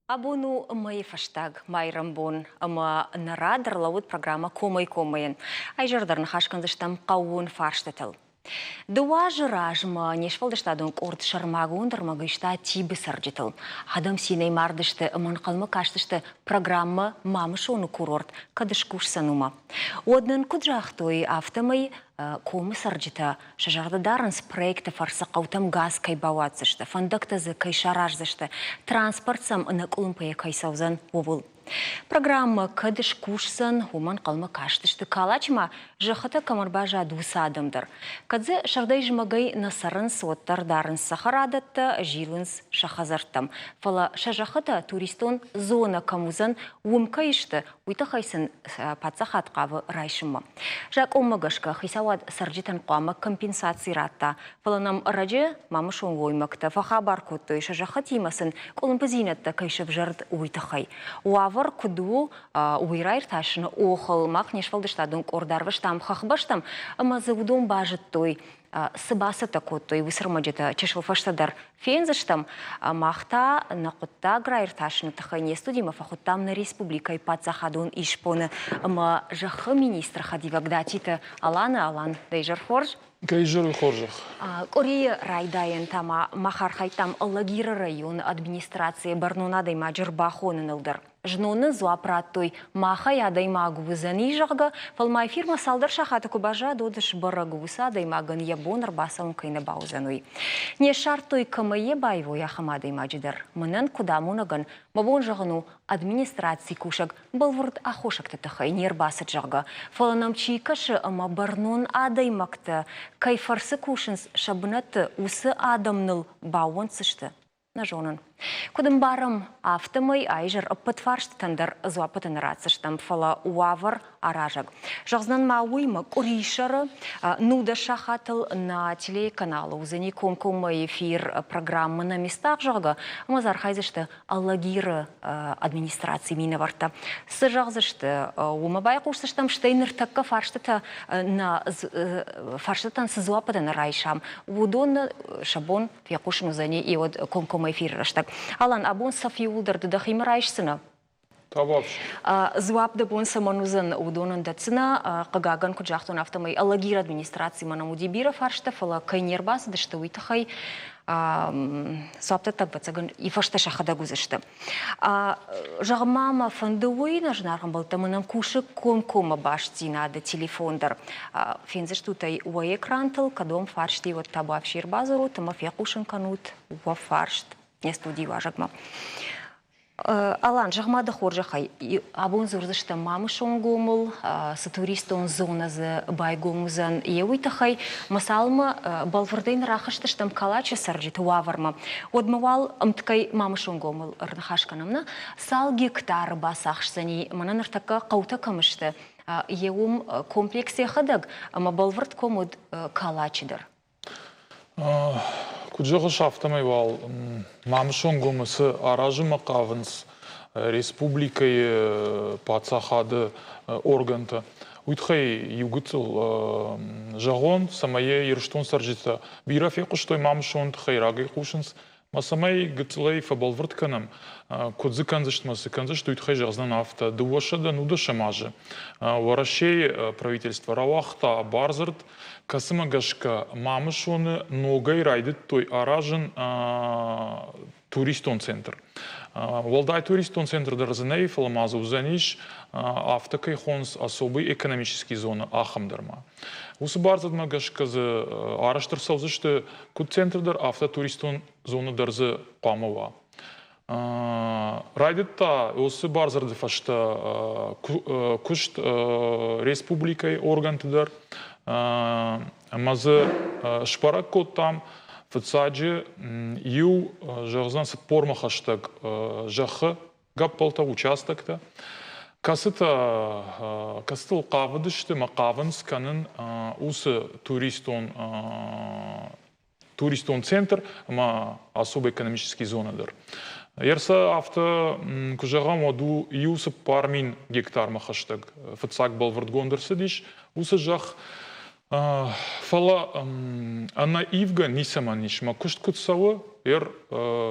Абон у мӕйы фӕстаг майрӕмбон ӕмӕ нӕ рад ӕрлӕууыд программӕ Комӕй-коммӕйӕн. Ӕй зӕрдӕ ныхас кӕндзыстӕм хъӕууон фарстытыл. Дыууӕ азы размӕ не сфӕлдыстадон къорд сӕрмагонд ӕрмӕг иста Тибы цӕрджытыл. Адӕм цинӕй мардысты ӕмӕ ӕнхъӕлмӕ кастысты программӕ Мамысоны курорт кӕд скусдзӕн, уымӕ. Уӕд нын куыд загътой, афтӕмӕй комы цӕрджытӕ Сӕ зӕрдӕ дарынц, проекты фӕрцы хъӕутӕм газ кӕй бауадздзысты, фӕндӕгтӕ дзы кӕй сараздзысты, транспорт сӕм ӕнӕкъуылымпыйӕ кӕй цӕудзӕн, ууыл. Программӕ кӕд скусдзӕн, уымӕн хъӕлмӕ кастысты Калачы ма зӕххытӕ кӕм ӕрбаззад, уыцы адӕм дӕр. Кӕд дзы сӕрдӕй-зымӕгӕй нӕ цӕрынц, уӕддӕр дарынц цӕхӕрадӕттӕ, зилынц сӕ хӕдзӕрттӕм. Фӕлӕ сӕ зӕххытӕ туристон зонӕ кӕм уыдзӕн, уым кӕй сты, уый тыххӕй сын паддзахад хъавы райсынмӕ. Закъонмӕ гӕсгӕ хицауад цӕрджытӕн хъуамӕ компенсаци радта, фӕлӕ нӕм ӕрӕджы мамысон гоймӕгтӕ фӕхабар кодтой, сӕ зӕххытимӕ сын къуылымпыдзинӕдтӕ кӕй сӕвзӕрд, уый тыххӕй. Уавӕр куыд у, уый раиртасыны охыл мах не сфӕлдыстадон къорд арвыстам хӕхбӕстӕм ӕмӕ дзы уыдон базыдтой, цы бацӕттӕ кодтой, уыцы ӕрмӕджытӕ чысыл фӕстӕдӕр фендзыстӕм. Мах та нӕ хъуыддаг раиртасыны тыххӕй не студимӕ фӕхуыдтам нӕ республикӕйы паддзахадон исбоны ӕмӕ зӕххы министры хӕдивӕг Датиты Аланы. Алан, дӕ изӕр хорз. Дӕ изӕры хорзӕх. Къуырийы райдайӕн та ма мах архайдтам Алагиры районы администрацийы бӕрнон адӕймаджы рбахоныныл дӕр. Знон нын дзуапп радтой, махӕй адӕймаг уыдзӕни, зӕгъгӕ, фӕлӕ ма эфирмӕ цалдӕр сахаты куы баззад, уӕд сбӕрӕг, уыцы адӕймагӕн йӕ бон ӕрбацӕуын кӕй нӕ бауыдзӕн, уый. Не ссардтой, кӕмӕй йӕ баивой, ахӕм адӕймаджы дӕр. Мӕнӕн, куыд амонӕгӕн, мӕ бон зӕгъын у, администрацийы кусӕг бӕлвырд аххосӕгты тыххӕй не рбацыд, зӕгъгӕ. Фӕлӕ нӕм чи кӕсы ӕмӕ бӕрнон адӕймӕгтӕ кӕй фӕрцы кусынц сӕ бынӕтты, уыцы адӕм ныл баууӕнддзысты? Нӕ зонын. Куыд ӕмбарӕм, афтӕмӕй аизӕр ӕппӕт фарстытӕн дӕр дзуаппытӕ нӕ ратдзыстӕм, фӕлӕ уавӕр аразӕг. Зӕгъдзынӕн ма уый, мӕ къуырисӕры 19 сахатыл нӕ телеканалы уыдзӕни комкоммӕ эфир программы «На местах», зӕгъгӕ, ӕмӕ дзы архайдзысты Алагиры администрацийы минӕвӕрттӕ. Цы зӕгъдзысты, уымӕ байхъусдзыстӕм, стӕй ныртӕккӕ фарстытӕ нӕ фарстытӕн цы дзуаппытӕ нӕ райсӕм, уыдон сӕ бон фехъусын уыдзӕни иуӕд комкоммӕ эфиры рӕстӕг. Алан, абон цӕф иууылдӕр ды дӕхимӕ райсдзынӕ? Табуафси. Дзуапп дӕ бон цӕмӕн уыдзӕн, уыдонӕн дӕтдзынӕ. Хъыгагӕн, куыд загътон, афтӕмӕй Алагиры администрацимӕ нӕм уыди бирӕ фарстӕ, фӕлӕ кӕй не рбацыдысты, уый тыххӕй дзуапдӕттӕг, ӕвӕццӕгӕн, и фӕстӕ сӕхӕдӕг уыдзысты. Зӕгъ-ма мӕ фӕнды уый, нӕ зынаргъ ӕмбӕлттӕ, мӕнӕн кусы комкоммӕ бастдзинады телефон дӕр. Фендзыстут ӕй уӕ экрантыл, кӕд уӕм фарст и, уӕд табуафси ӕрбадзурут ӕмӕ фехъусын кӕнут уӕ фарст не студийы уазӕгмӕ. Алан, зӕгъ-ма дӕ хорзӕхӕй, абон дзурдзыстӕм Мамысонгомыл, цы туристон зонӕ дзы байгом уыдзӕн, йе уый тыххӕй. Мысалмӕ бӕлвырдӕй нӕ рахызтыстӕм Калачы цӕрджыты уавӕрмӕ. Уӕдмӕ уал ӕмткӕй Мамысонгомыл ӕрныхас кӕнӕм нӕ. Цал гектары бацахсдзӕни, мӕнӕ ныртӕккӕ хъӕутӕ кӕм сты, йе уым комплекс йӕхӕдӕг ӕмӕ бӕлвырд ком уыд Калачы дӕр. Куыд зӕгъыс, афтӕмӕй уал Мамысонгомы цы аразынмӕ хъавынц республикӕйы паддзахады органтӕ, уый тыххӕй иу гыццыл зӕгъон, цӕмӕй йӕ Ирыстон цӕрджытӕ бирӕ фехъуыстой Мамысоны тыххӕй, рагӕй хъусынц. Ма цӕмӕй гыццылӕй фӕбӕлвырд кӕнӕм, куыд дзы кӕндзысты ӕмӕ цы кӕндзысты, уый тыххӕй зӕгъдзынӕн афтӕ. 219 азы Уӕрӕсейы правительство рауагъта бардзырд, кӕцымӕ гӕсгӕ Мамысоны ногӕй райдыдтой аразын туристон центр. Уӕлдай туристон центр дӕр дзы нӕй, фӕлӕ ма дзы уыдзӕнис, афтӕ кӕй хонынц особый экономический зона, ахӕм дӕр ма. Уыцы бардзырдмӕ гӕсгӕ дзы арӕзт ӕрцӕудзысты куыд центр дӕр, афтӕ туристон зона дӕр дзы хъуамӕ уа. Райдыдта уыцы бардзырды фӕстӕ куыст республикӕйы органты дӕр ӕмӕ дзы сбӕрӕг кодтам, фыццаджы иу, зӕгъдзӕн, 40-мӕ хӕстӕг зӕххы гӕппӕлтӕ, участоктӕ, кӕцытӕ кӕцытыл хъавыдысты ӕмӕ хъавынц кӕнын уыцы туристон центр ӕмӕ особо экономический зона дӕр. Ерсӕ афтӕ куы зӕгъӕм, уӕд у 1-4 мин гектармӕ хӕстӕг фыццаг бӕлвырдгонд ӕрцыдис уыцы зӕхх. Фӕлӕ ӕнӕ ивгӕ ницӕмӕн ис. Мӕ куыст куыд цӕуы, Ер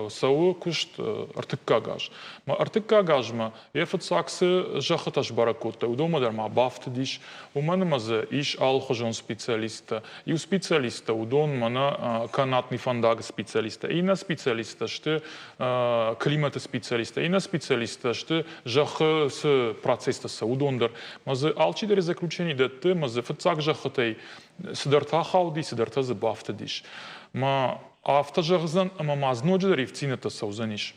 цӕуы куыст ӕртыккаг аз. Мӕ ӕртыккаг азмӕ йӕ фыццаг цы зӕххытӕ сбӕрӕг кодта, уыдонмӕ дӕр ма бафтыдис, уымӕн ӕмӕ дзы ис алыхуызон специалисттӕ. Иу специалисттӕ уыдон мӕнӕ канатный фӕндагы специалисттӕ, иннӕ специалисттӕ сты климаты специалисттӕ, иннӕ специалисттӕ сты зӕххы цы процесстӕ цӕуы, уыдон дӕр. Мӕ дзы алчидӕр заключение дӕтты, мӕ дзы фыццаг зӕххытӕй цыдӕртӕ ахауди, цыдӕртӕ дзы бафтыдис. Мӕ афтӕ зӕгъдзӕн, ӕмӕ ма дзы ноджыдӕр ивддзинӕдтӕ цӕудзӕнис.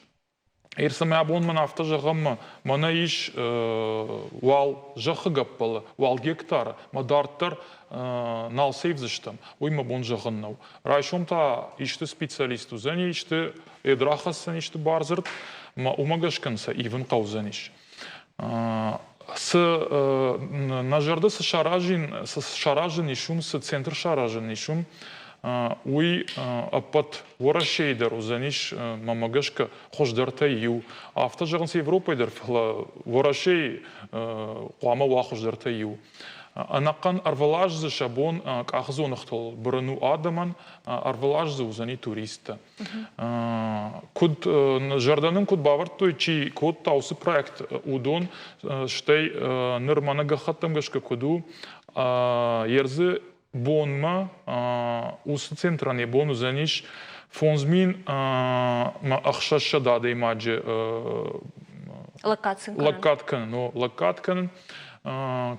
Ӕрцӕмӕ абон мӕн афтӕ зӕгъӕм, мӕнӕ ис уал зӕххы гӕппӕлы, уал гектары, мӕ дарддӕр нал сейвдзыстӕм, уый мӕ бон зӕгъын нӕу. Райсом та исты специалист уыдзӕни, исты ӕд рахӕсдзӕн исты бардзырд, мӕ уымӕ гӕсгӕ сӕ ивын хъӕудзӕнис. Цы нӕ зӕрдӕ цы саразин, цы саразын ис уым, цы центр саразын ис уым, уый ӕппӕт Уӕрӕсейы дӕр уыдзӕнис, мӕнмӕ гӕсгӕ, хуыздӕртӕй иу. Афтӕ зӕгъынц Европӕйы дӕр, фӕлӕ Уӕрӕсейы хъуамӕ уа хуыздӕртӕй иу. Ӕнӕхъӕн ӕрвылаз дзы сӕ бон къахдзоныгътыл бырын у адӕмӕн, ӕрвылаз дзы уыдзӕни туристтӕ. Куыд зӕрдӕ нын куыд бавӕрдтой, чи кодта уыцы проект, уыдон, стӕй ныр мӕнӕ гӕххӕттӕм гӕсгӕ куыд у, ердзы бонмӕ уыцы центрӕн йӕ бон уыдзӕнис 5600 адӕймаджы лӕггад кӕнын. Лӕггад кӕнын.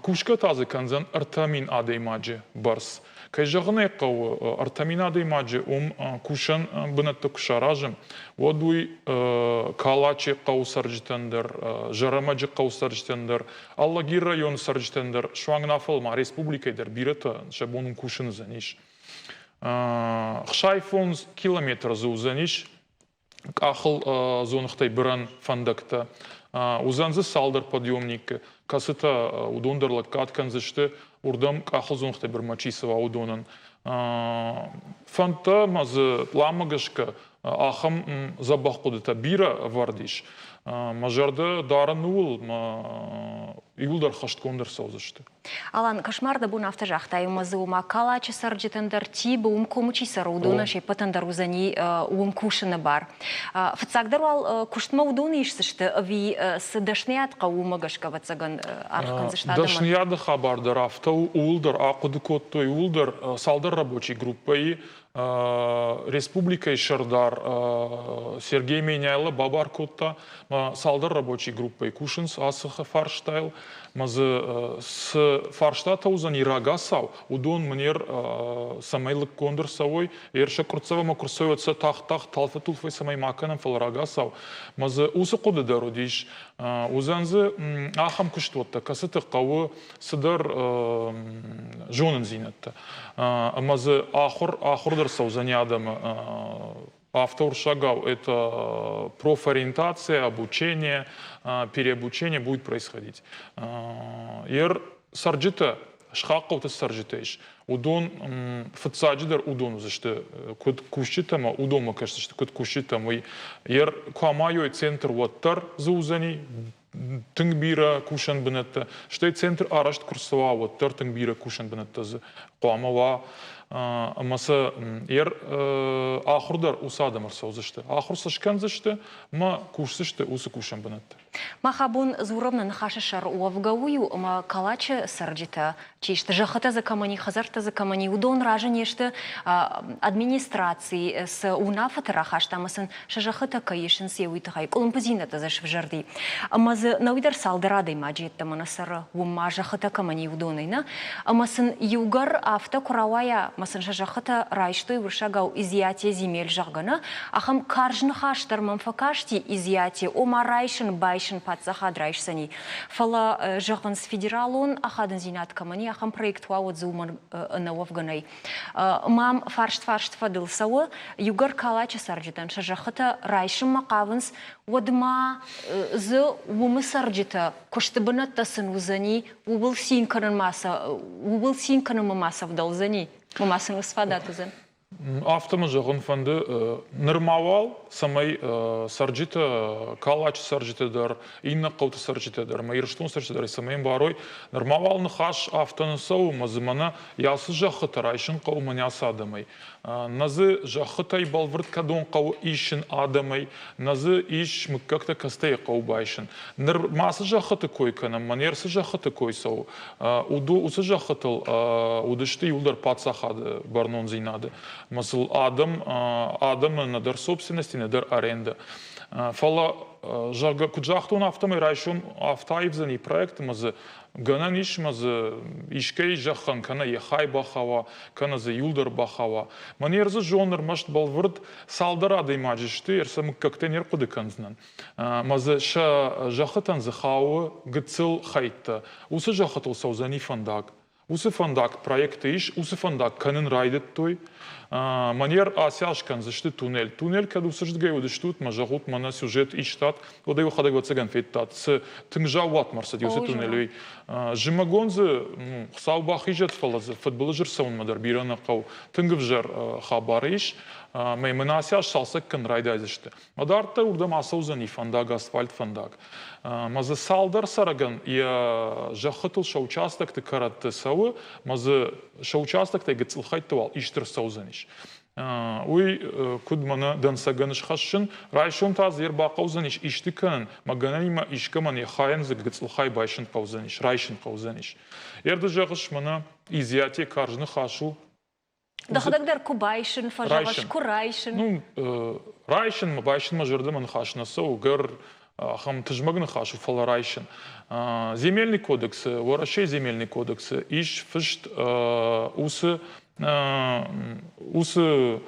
Кусгӕ та дзы кӕндзӕн 3000 адӕймаджы бӕрц. Кӕй зӕгъын ӕй хъӕуы, 3000 адӕймаджы уым кусӕн бынӕттӕ куы саразӕм, уӕд уый Калачы хъӕуы цӕрджытӕн дӕр, Зӕрӕмӕджы хъӕуы цӕрджытӕн дӕр, Алагир районы цӕрджытӕн дӕр, суанг нафӕлы ма республикӕйы дӕр бирӕтӕ сӕ бон уым кусын уыдзӕнис. 65 километры дзы уыдзӕнис къахыл дзоныгътӕй бырӕн фӕндӕгтӕ. Уыдзӕн дзы цалдӕр подъемникы, кӕцытӕ уыдон дӕр лӕггад кӕндзысты, уырдӕм къахыл дзоныгътӕй бырмӕ чи цӕуа, уыдонӕн. Фӕндтӕ ӕмӕ дзы пъланмӕ гӕсгӕ ахӕм дзӕбӕх хъуыдытӕ бирӕ ӕвӕрд ис. Мӕ зӕрдӕ дарын ууыл, мӕ иууылдӕр хӕстгонд ӕрцӕудзысты. Алан, кошмар дӕ бон афтӕ загътай, ӕмӕ дзы уымӕ Калачы цӕрджытӕн дӕр Тибы, уым комы чи цӕры, уыдонӕн се ппӕтӕн дӕр уыдзӕни уым кусыны бар. Фыццагдӕр уал куыстмӕ уыдон исдзысты ӕви цы дӕсныйад хъӕуы, уымӕ гӕсгӕ, ӕвӕццӕгӕн, аргъ кӕндзысты адӕмӕн? Дӕсныйады хабар дӕр афтӕ у, ууыл дӕр ахъуыды кодтой, ууыл дӕр цалдӕр рабочий группӕйы Республикӕйы сӕрдар Сергей Меняйло бабар кодта, цалдӕр рабочий группӕйы кусынц ацы фарстайыл. Мӕ дзы цы фарстатӕ уыдзӕни рагацау, уыдон мын ер цӕмӕй лыггонд ӕрцӕуой, ер сӕ къуырццӕвӕмӕ куы рцӕуой, уӕд сӕ тагъд-тагъд талфы-тулфӕй цӕмӕй ма кӕнӕм, фӕлӕ рагацау. Мӕ дзы уыцы хъуыды дӕр уыдис. Уыдзӕн дзы ахӕм куыстуӕттӕ, кӕцыты хъӕуы цыдӕр зонындзинӕдтӕ. Ӕмӕ дзы ахуыр, ахуыр дӕр цӕудзӕни адӕмы афтӕ уырыссагау это профориентация, обучение, переобучение будет происходить. Ер цӕрджытӕ, схахъхъӕуты цӕрджытӕ ис, уыдон фыццаджыдӕр уыдон уыдзысты, куыд кусджытӕ ӕмӕ уыдонмӕ кӕсдзысты, куыд кусджытӕм, уый. Ер куы амайой центр, уӕддӕр дзы уыдзӕни тынг бирӕ кусӕн бынӕттӕ. Стӕй центр арӕзт куы рцӕуа, уӕддӕр тынг бирӕ кусӕн бынӕттӕ дзы хъуамӕ уа. Ӕмӕ сӕ ер ахуыр дӕр уыцы адӕм ӕрцӕудзысты. Ахуыр сӕ скӕндзысты ӕмӕ кусдзысты уыцы кусӕн бынӕтты. Мах абон дзурӕм нӕ ныхасы сӕр уӕвгӕ уый у, ӕмӕ Калачы цӕрджытӕ чи сты, зӕххытӕ дзы кӕмӕн и, хӕдзӕрттӕ дзы кӕмӕн и, уыдон разы не сты администраци цы уынаффӕтӕ рахаста ӕмӕ сын сӕ зӕххытӕ кӕй исынц, йе уый тыххӕй къуылымпыдзинӕдтӕ дзы сывзӕрди. Ӕмӕ дзы нӕуи дӕр цалдӕр адӕймаджы йеддӕмӕ нӕ цӕры, уым ма зӕххытӕ кӕмӕн и, уыдонӕй нӕ. Ӕмӕ сын иугӕр афтӕ куы рауайа, ӕмӕ сын сӕ зӕххытӕ райстой уырыссагау изъятие земель, зӕгъгӕ, нӕ, ахӕм карз ныхас дӕр мӕм фӕкасти изъятие, ома райсын, байсын паддзахад райсдзӕни. Фӕлӕ, зӕгъынц, федералон ахадындзинад кӕмӕн и, ахӕм проект уа, уӕд дзы уымӕн ӕнӕуӕвгӕ нӕй. Мӕм фарст-фарст фӕдыл цӕуы, иугӕр Калачы цӕрджытӕн сӕ зӕххытӕ райсынмӕ хъавынц, уӕд ма дзы уымы цӕрджытӕ куысты бынӕттӕ сын уыдзӕни, ууыл цин кӕнынмӕ сӕ ууыл цин кӕнынмӕ ма сӕвдӕлдзӕни, ма сын уыцы фадат уыдзӕн? Афтӕ мӕ зӕгъын фӕнды, нырма уал, цӕмӕй цӕрджытӕ, Калачы цӕрджытӕ дӕр, иннӕ хъӕуты цӕрджытӕ дӕр ӕмӕ Ирыстоны цӕрджытӕ дӕр цӕмӕй ӕмбарой, нырма уал ныхас афтӕ нӕ цӕуы, ӕмӕ дзы мӕнӕ йӕ ацы зӕххытӕ райсын хъӕуы мӕнӕ ацы адӕмӕй. Нӕ дзы зӕххытӕй бӕлвырд кӕдон хъӕуы исын адӕмӕй, нӕ дзы ис мыггӕгтӕ кӕцытӕй хъӕуы байсын. Ныр ма цы зӕххыты кой кӕнӕм, мӕнӕ цы зӕххыты кой цӕуы, уыцы зӕххытыл уыдысты иуылдӕр паддзахады бӕрнондзинады. Ӕмӕ сыл адӕм, адӕмы нӕдӕр собственности, нӕдӕр арендӕ. Фӕлӕ, зӕгъгӕ, куыд загътон, афтӕмӕй райсом афтӕ аивдзӕни проект ӕмӕ дзы гӕнӕн ис ӕмӕ дзы искӕй зӕххӕн кӕнӕ йӕ хай бахауа, кӕнӕ дзы иуылдӕр бахауа. Мӕн дзы зон ӕрмӕст бӕлвырд цалдӕр адӕймаджы сты, сӕ мыггӕгтӕ не рхъуыды кӕндзынӕн. Мӕ дзы сӕ зӕххытӕн дзы хауы гыццыл хӕйттӕ. Уыцы зӕххытыл цӕудзӕни фӕндаг. Уыцы фӕндаг проекты ис, уыцы фӕндаг кӕнын райдыдтой. Манер ацы аз кӕндзысты туннель. Туннель кӕд уыцырдыгӕй уыдыстут, мӕ зӕгъут, мӕнӕ сюжет истат, уӕд ӕй уӕхӕдӕг ӕвӕццӕгӕн федтат, цы тынг заууатмӕ ӕрцыди уыцы туннель. Зымӕгон дзы, Хуыцау бахизӕд, фӕлӕ дзы фыдбылыз ӕрцӕуынмӕ дӕр бирӕ нӕ хъӕуы. Тынг ӕвзӕр хабар ис. Мӕ мын ацы аз цалцӕг кӕнын райдайдзысты. Мӕ дарддӕр уырдӕм ацӕудзӕни фӕндаг, асфальт фӕндаг. Мӕ дзы цалдӕр цӕрӕгӕн йӕ зӕххытыл сӕ участокты кӕрӕтты цӕуы, мӕ дзы сӕ участоктӕй гыццыл хӕйтты уал исты рцӕудзӕнис. Уый куыд мӕнӕ дӕнцӕгӕн схӕссын, райсом та дзы ӕрбахъӕудзӕнис исты кӕнын, мӕ гӕнӕнимӕ искӕмӕн йӕ хайӕн дзы гыццыл хай байсын хъӕудзӕнис, райсын хъӕудзӕнис. Ерды зӕгъыс, мӕнӕ изъятие карз ныхас у, Дӕхӕдӕг дӕр куы байсын, фӕзӕгъыс, куы райсын. Ну, райсын, байсын мӕ зӕрдӕмӕ ныхас нӕ цӕуы, гӕр ахӕм тызмӕг ныхас у, фӕлӕ райсын. Земельный кодексы, Уӕрӕсейы земельный кодексы ис фыст уыцы уыцы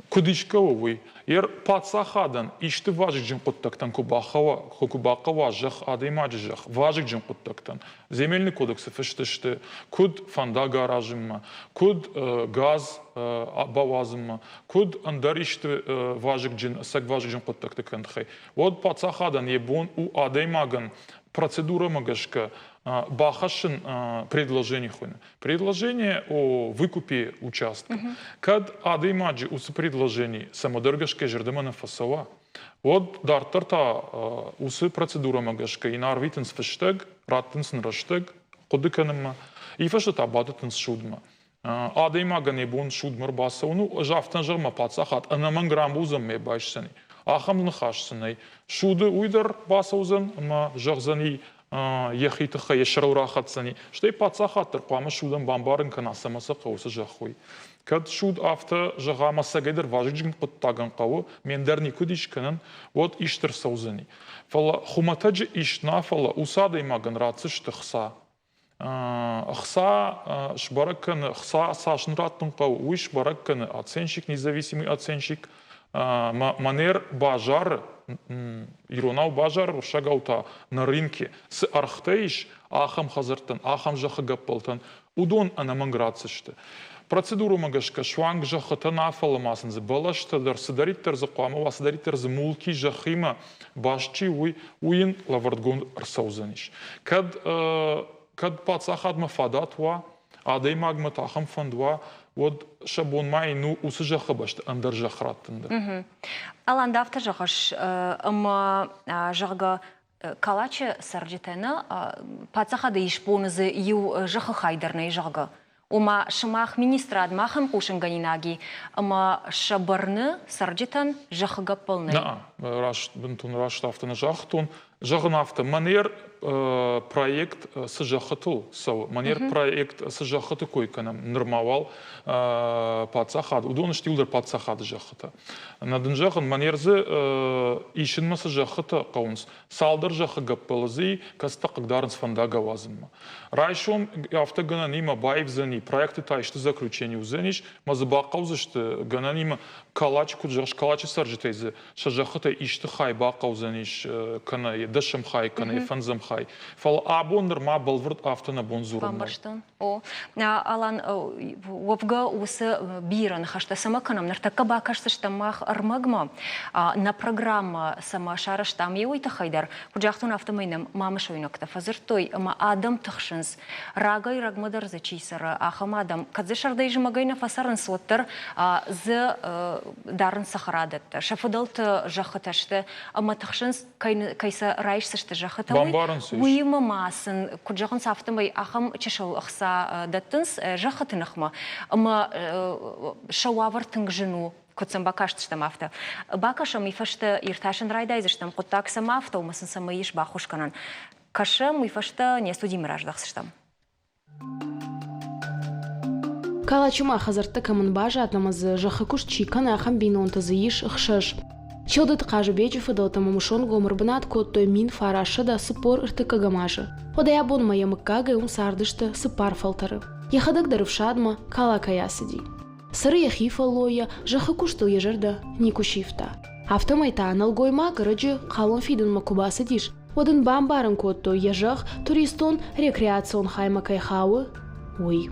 куыд искӕуы, уый. Йе паддзахадӕн исты вазыгджын хъуыддӕгтӕн куы бахъӕуа, куы бахъӕуа зӕхх, адӕймаджы зӕхх, вазыгджын хъуыддӕгтӕн, Земельный кодексы фыст сты, куыд фӕндаг аразынмӕ, куыд газ бауадзынмӕ, куыд ӕндӕр исты вазыгджын, ӕцӕг вазыгджын хъуыддӕгты кӕндхӕй. Уӕд паддзахадӕн йӕ бон у адӕймагӕн процедурӕмӕ гӕсгӕ бахӕссын предложение хуыйны. Предложение о выкупе участка. Кӕд адӕймаджы уыцы предложение цӕмӕдӕр гӕсгӕ зӕрдӕмӕ нӕ фӕцӕуа, уӕд дарддӕр та уыцы процедурӕмӕ гӕсгӕ йын арвитынц фыстӕг, раттынц ын рӕстӕг хъуыды кӕнынмӕ, и фӕстӕ та бадӕттынц судмӕ. Адӕймагӕн йӕ бон судмӕ ӕрбацӕуын у, ӕз афтӕ зӕгъын, мӕ паддзахад ӕнӕмӕнг рамбулдзӕн мӕ байсдзӕни. Ахӕм ныхас сын нӕй. Суды уый дӕр бацӕудзӕн ӕмӕ зӕгъдзӕни, йӕхи тыххӕй йӕ сӕрыл рахӕцдзӕни. Стӕй паддзахад дӕр хъуамӕ судӕн бамбарын кӕна, цӕмӕ сӕ хъӕуы, цы зӕхх уый. Кӕд суд афтӕ зӕгъа, ӕмӕ ӕцӕгӕйдӕр вазыгджын хъуыддагӕн хъӕуы, ме ндӕр никуыд ис кӕнӕн, уӕд ист ӕрцӕудзӕни. Фӕлӕ хуымӕтӕджы ист нӕ, фӕлӕ уыцы адӕймагӕн ратдзысты хца. Хца сбӕрӕг кӕны, хца цас ын раттын хъӕуы, уый сбӕрӕг кӕны оценщик, независимый оценщик. Манер базары, иронау базары, уырыссагау та на рынке, цы ӕргътӕ ис, ахӕм хӕдзӕрттӕн, ахӕм зӕххы гӕппӕлтӕн, уыдон ӕнӕмӕнг ратдзысты. Процедурӕмӕ гӕсгӕ суанг зӕххытӕ нӕ, фӕлӕ ма сын дзы бӕлӕстӕ дӕр, цыдӕриддӕр дзы хъуамӕ уа, цыдӕриддӕр дзы мулки зӕххимӕ баст чи у, уый, уый йын лӕвӕрдгонд ӕрцӕудзӕнис. Кӕд, кӕд паддзахадмӕ фадат уа, адӕймагмӕ та ахӕм фӕнд уа, уӕд сӕ бон ма йын у уыцы зӕххы бӕсты ӕндӕр зӕхх раттын дӕр. Алан, ды афтӕ зӕгъыс, ӕмӕ, зӕгъгӕ, Калачы цӕрджытӕ нӕ паддзахады исбоны дзы иу зӕххы хай дӕр нӕй, зӕгъгӕ. Ома, сымах министрад махӕн хъусынгӕнинаг и, ӕмӕ сӕ бӕрны цӕрджытӕн зӕххы гӕппӕл нӕй. Нӕ, раст, бынтон раст афтӕ нӕ загътон. Зӕгъын афтӕ, мӕнӕр проект цы зӕххытыл цӕуы, мӕнӕр проект цы зӕххыты кой кӕнӕм, нырма уал паддзахад, уыдон сты иуылдӕр паддзахады зӕххытӕ. Нӕ дын зӕгъын, мӕнӕр дзы исынмӕ цы зӕххытӕ хъӕуынц, цалдӕр зӕххы гӕппӕлы дзы и, кӕцытӕ хъыгдарынц фӕндаг ауадзынмӕ. Райсом афтӕ гӕнӕнимӕ баивдзӕни, проекты та исты заключение уыдзӕнис, мӕ дзы бахъӕудзысты гӕнӕнимӕ Калачы, куыд зӕгъыс, Калачы цӕрджытӕй дзы сӕ зӕххытӕй исты хай бахъӕудзӕнис, кӕнӕ йӕ дӕсӕм хай, кӕнӕ йӕ фӕндзӕм хай. Фӕлӕ абон нырма бӕлвырд афтӕ нӕ бон дзурын нӕу. Бамбӕрстон. О, Алан, уӕвгӕ уыцы бирӕ ныхӕстӕ цӕмӕ кӕнӕм? Ныртӕккӕ бакӕсдзыстӕм мах ӕрмӕгмӕ. Нӕ программӕ цӕмӕ сарӕзтам, йе уый тыххӕй дӕр. Куыд загътон, афтӕмӕй нӕм мамысойнӕгтӕ фӕдзырдтой ӕмӕ адӕм тыхсынц. Рагӕй-рӕгмӕ дӕр дзы чи цӕры, ахӕм адӕм, кӕд дзы сӕрдӕй-зымӕгӕй нӕ фӕцӕрынц, уӕддӕр дзы дарынц цӕхӕрадӕттӕ. Сӕ фыдӕлты зӕххытӕ сты ӕмӕ тыхсынц, кӕй сӕ райсдзысты зӕххытӕ, уый. Бамбарын Уыимӕ ма сын, куыд зӕгъынц, афтӕмӕй ахӕм чысыл ӕхца дӕттынц зӕххыты ныхмӕ, ӕмӕ сӕ уавӕр тынг зын у, куыд сӕм бакастыстӕм, афтӕ. Бакӕсӕм, уый фӕстӕ иртасын райдайдзыстӕм, хъуыддаг цӕмӕ афтӕ у ӕмӕ сын цӕмӕй ис баххуыс кӕнӕн. Кӕсӕм, уый фӕстӕ не студимӕ раздӕхдзыстӕм. Калачы ма хӕдзӕрттӕ кӕмӕн баззад ӕмӕ дзы зӕххы куыст чи кӕны, ахӕм бинонтӕ дзы ис ӕхсӕз. Челдыты Хъазыбеджы фыдӕлтӕ Мамысонгом ӕрбынат кодтой 1943 азы. Уӕдӕй абонмӕ йӕ мыггагӕй уым цардысты цыппар фӕлтӕры. Йӕхӕдӕг дӕр ӕфсадмӕ Калакӕй ацыди. Цӕры йӕхи фӕллойӕ, зӕххы куыстыл йӕ зӕрдӕ никуы сивта. Афтӕмӕй та нӕлгоймаг ӕрӕджы хъалон фидынмӕ куы бацыдис, уӕд ын бамбарын кодтой, йӕ зӕхх туристон-рекреацион хаймӕ кӕй хауы, уый.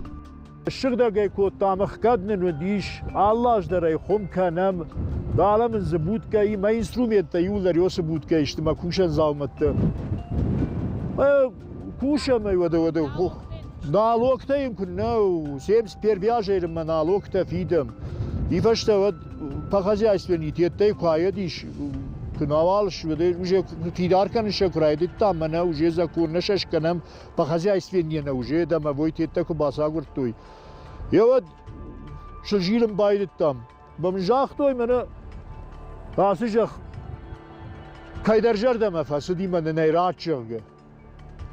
Ссыгъдӕг ӕй кодтам, ӕхгӕд нын уыдис, алы аз дӕр ӕй хуым кӕнӕм. Далӕ мын дзы будкӕ и, мӕ инструменттӕ иууылдӕр уыцы будкӕйы сты, мӕ кусӕн дзаумӕттӕ. Кусӕм ӕй уӕдӕ уӕдӕ налогтӕ йын куы нӕ у, 71 азӕй мӕ налогтӕ фидӕм. И фӕстӕ уӕд по хозяйственный теттӕй куы аедис, куы нӕуал уже фидар кӕнын сӕ куы райдыдтам, мӕнӕ уже закон нӕ сӕскӕнӕм, по хозяйственне нӕ уже домовой теттӕ куы бацагуырдтой. Е уӕд сызилын байдыдтам. Мӕм загътой, мӕнӕ ацы зӕхх кӕйдӕр зӕрдӕмӕ фӕцыди, мӕнӕ нӕй рат, зӕгъгӕ.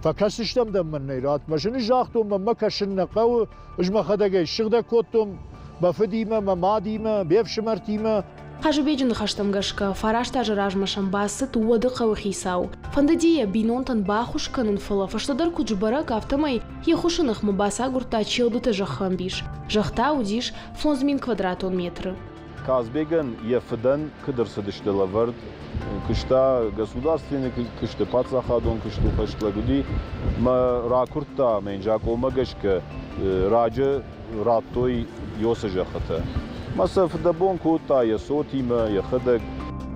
Фӕкӕсыстӕм дӕм мӕнӕй рат. Мӕ зыны загътон, мӕнмӕ кӕсын нӕ хъӕуы, ӕз мӕхӕдӕг ӕй ссыгъдӕг кодтон мӕ фыдимӕ, мӕ мадимӕ, ме фсымӕртимӕ. Хъазыбеджы ныхӕстӕм гӕсгӕ, фараст азы размӕ сӕм бацыд уӕды хъӕуы хицау. Фӕндыди йӕ бинонтӕн баххуыс кӕнын, фӕлӕ фӕстӕдӕр куыд сбӕрӕг, афтӕмӕй йе ххуысы ныхмӕ бацагуырдта Челдыты зӕххы ӕмбис. Зӕхх та уыдис 5000 квадратон метры. Казбегӕн йӕ фыдӕн куыд ӕрцыдысты лӕвӕрд, куыста государственный куысты, паддзахадон куысты хӕстлӕг уыди, мӕ ракуырдта, мӕ йын закъонмӕ гӕсгӕ раджы радтой Йосы зӕххытӕ. Мӕ сӕ фыдӕбон кодта йӕ цотимӕ, йӕхӕдӕг.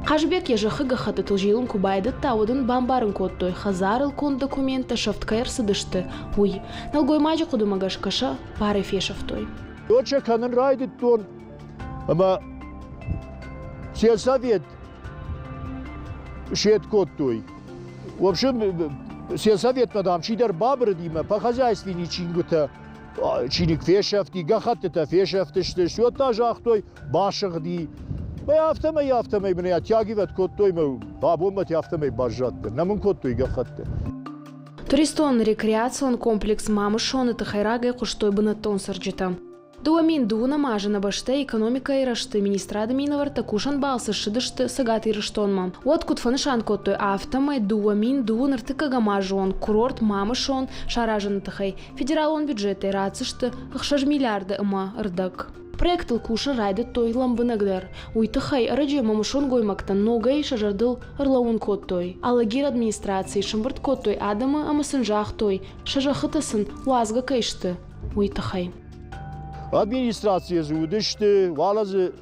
Хъазыбег йӕ зӕххы гӕххӕттытыл зилын куы байдыдта, уӕд ын бамбарын кодтой, хӕдзарыл конд документтӕ сӕфт кӕй ӕрцыдысты, уый. Нӕлгоймаджы хъуыдымӕ гӕсгӕ сӕ барӕй фесӕфтой. Доча кӕнын райдыдтон ӕмӕ сельсовет сед кодтой. В общем, сельсоветмӕ, дам, чидӕр бабырыди мӕ по хозяйственный чингуытӕ чиныг фесӕфти, гӕххӕттытӕ фесӕфтысты, уӕд та загътой, басыгъди. Мӕ афтӕмӕй, афтӕмӕй мын ӕтягивӕд кодтой, мӕ абонмӕ афтӕмӕй баззадтӕн. Нӕ мын кодтой гӕххӕтты. Туристон-рекреацион комплекс Мамысоны тыххӕй рагӕй хъуыстой бынӕттон цӕрджытӕ. 2002 азы нӕ бӕстӕйы экономикӕйы рӕзты министрады минӕвӕрттӕ кусӕн балцы ссыдысты Цӕгат Ирыстонмӕ. Уӕд куыд фӕнысан кодтой, афтӕмӕй 2002 ӕртыккӕгӕм азы онг курорт Мамысон саразыны тыххӕй федералон бюджетӕй ратдзысты 6 миллиарды ӕмӕ рдӕг. Проектыл кусын райдыдтой лӕмбынӕгдӕр. Уый тыххӕй ӕрӕджы мамысон гоймӕгтӕн ногӕй сӕ зӕрдыл ӕрлӕууын кодтой. Алагиры администрацийы сӕмбырд кодтой адӕмы ӕмӕ сын загътой, сӕ зӕххытӕ сын уадзгӕ кӕй сты, уый тыххӕй. Администрацийы дзы уыдысты, уал дзы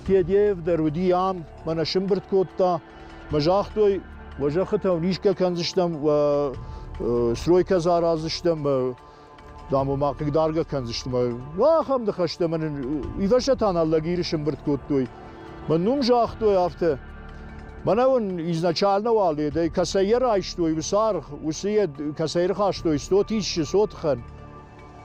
Тедеев дӕр уыди ам, мӕнӕ сымбырд кодта. Мӕ загътой, уӕ зӕххытӕ уын исгӕ кӕндзыстӕм, уӕ стройкӕ дзы араздзыстӕм, дам, ма хъыгдаргӕ кӕндзысты. Ахӕм ныхӕстӕ мӕ нын ивӕзтӕ та нӕ лӕгиры сымбырд кодтой. Мӕн уым загътой афтӕ, мӕнӕ уын изначально уал едӕй кӕцӕй йӕ райстой, уыцы аргъ, уыцы йед кӕцӕй рхастой 100 тысячи сотхӕн.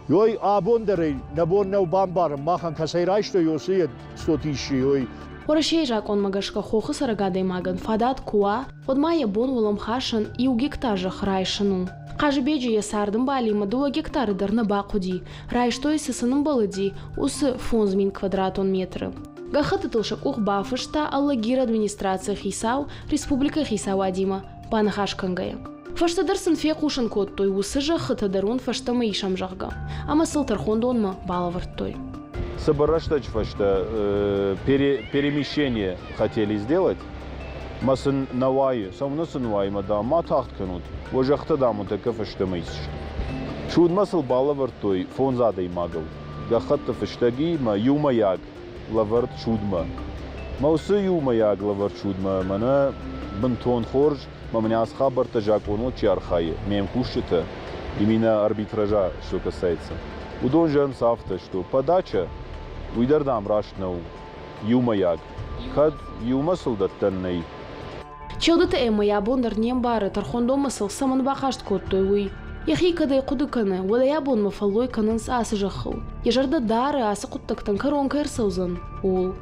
Ой, абон дӕр ӕй нӕ бон нӕу бамбарын, махӕн кӕцӕй райстой уыцы йед 100 тысячи, ой. Уӕрӕсейы закъонмӕ гӕсгӕ хохы цӕрӕг адӕймагӕн фадат куы уа, уӕд ма йӕ бон уӕлӕмхасӕн иу гектар зӕхх райсын у. Хъазыбеджы йӕ цардӕмбалимӕ дыууӕ гектары дӕр нӕ бахъуыди. Райстой, цы сын ӕмбӕлыди, уыцы 5000 квадратон метры. Гӕххӕттытыл сӕ къух бафыста Алагиры администрацийы хицау республикӕйы хицауадимӕ баныхас кӕнгӕйӕ. Фӕстӕдӕр сын фехъусын кодтой, уыцы зӕххытӕ дӕр уын фӕстӕмӕ исӕм, зӕгъгӕ, ӕмӕ сыл тӕрхондонмӕ балӕвӕрдтой. Цыбыр рӕстӕджы фӕстӕ перемещение хотели сделать, мӕ сын нӕ уайы, цӕуылнӕ сын уайы, мӕ, дам, ма тагъд кӕнут, уӕ зӕххытӕ, дам, уын тӕккӕ фӕстӕмӕ исдзысты. Судмӕ сыл балӕвӕрдтой фондз адӕймагыл гӕххӕтты фыстӕгимӕ иумӕйаг лӕвӕрд судмӕ. Мӕ уыцы иумӕйаг лӕвӕрд судмӕ мӕнӕ бынтон хорз, мӕ мын ацы хабӕрттӕ закъоныл чи архайы, ме мкусджытӕ, именно арбитража, что касается, уыдон зӕгъынц афтӕ, что подача, уый дӕр, дам, раст нӕу, иумӕйаг. Кӕд иумӕ сыл дӕттӕн нӕй. Челдыты Эммӕ йӕ абон дӕр не мбары, тӕрхондонмӕ сыл цӕмӕн бахъаст кодтой, уый. Йӕхи кӕдӕй хъуыды кӕны, уӕд ӕй абонмӕ фӕллой кӕнынц ацы зӕххыл. Йӕ зӕрдӕ дары, ацы хъуыддӕгтӕн кӕрон кӕй ӕрцӕудзӕн, ууыл.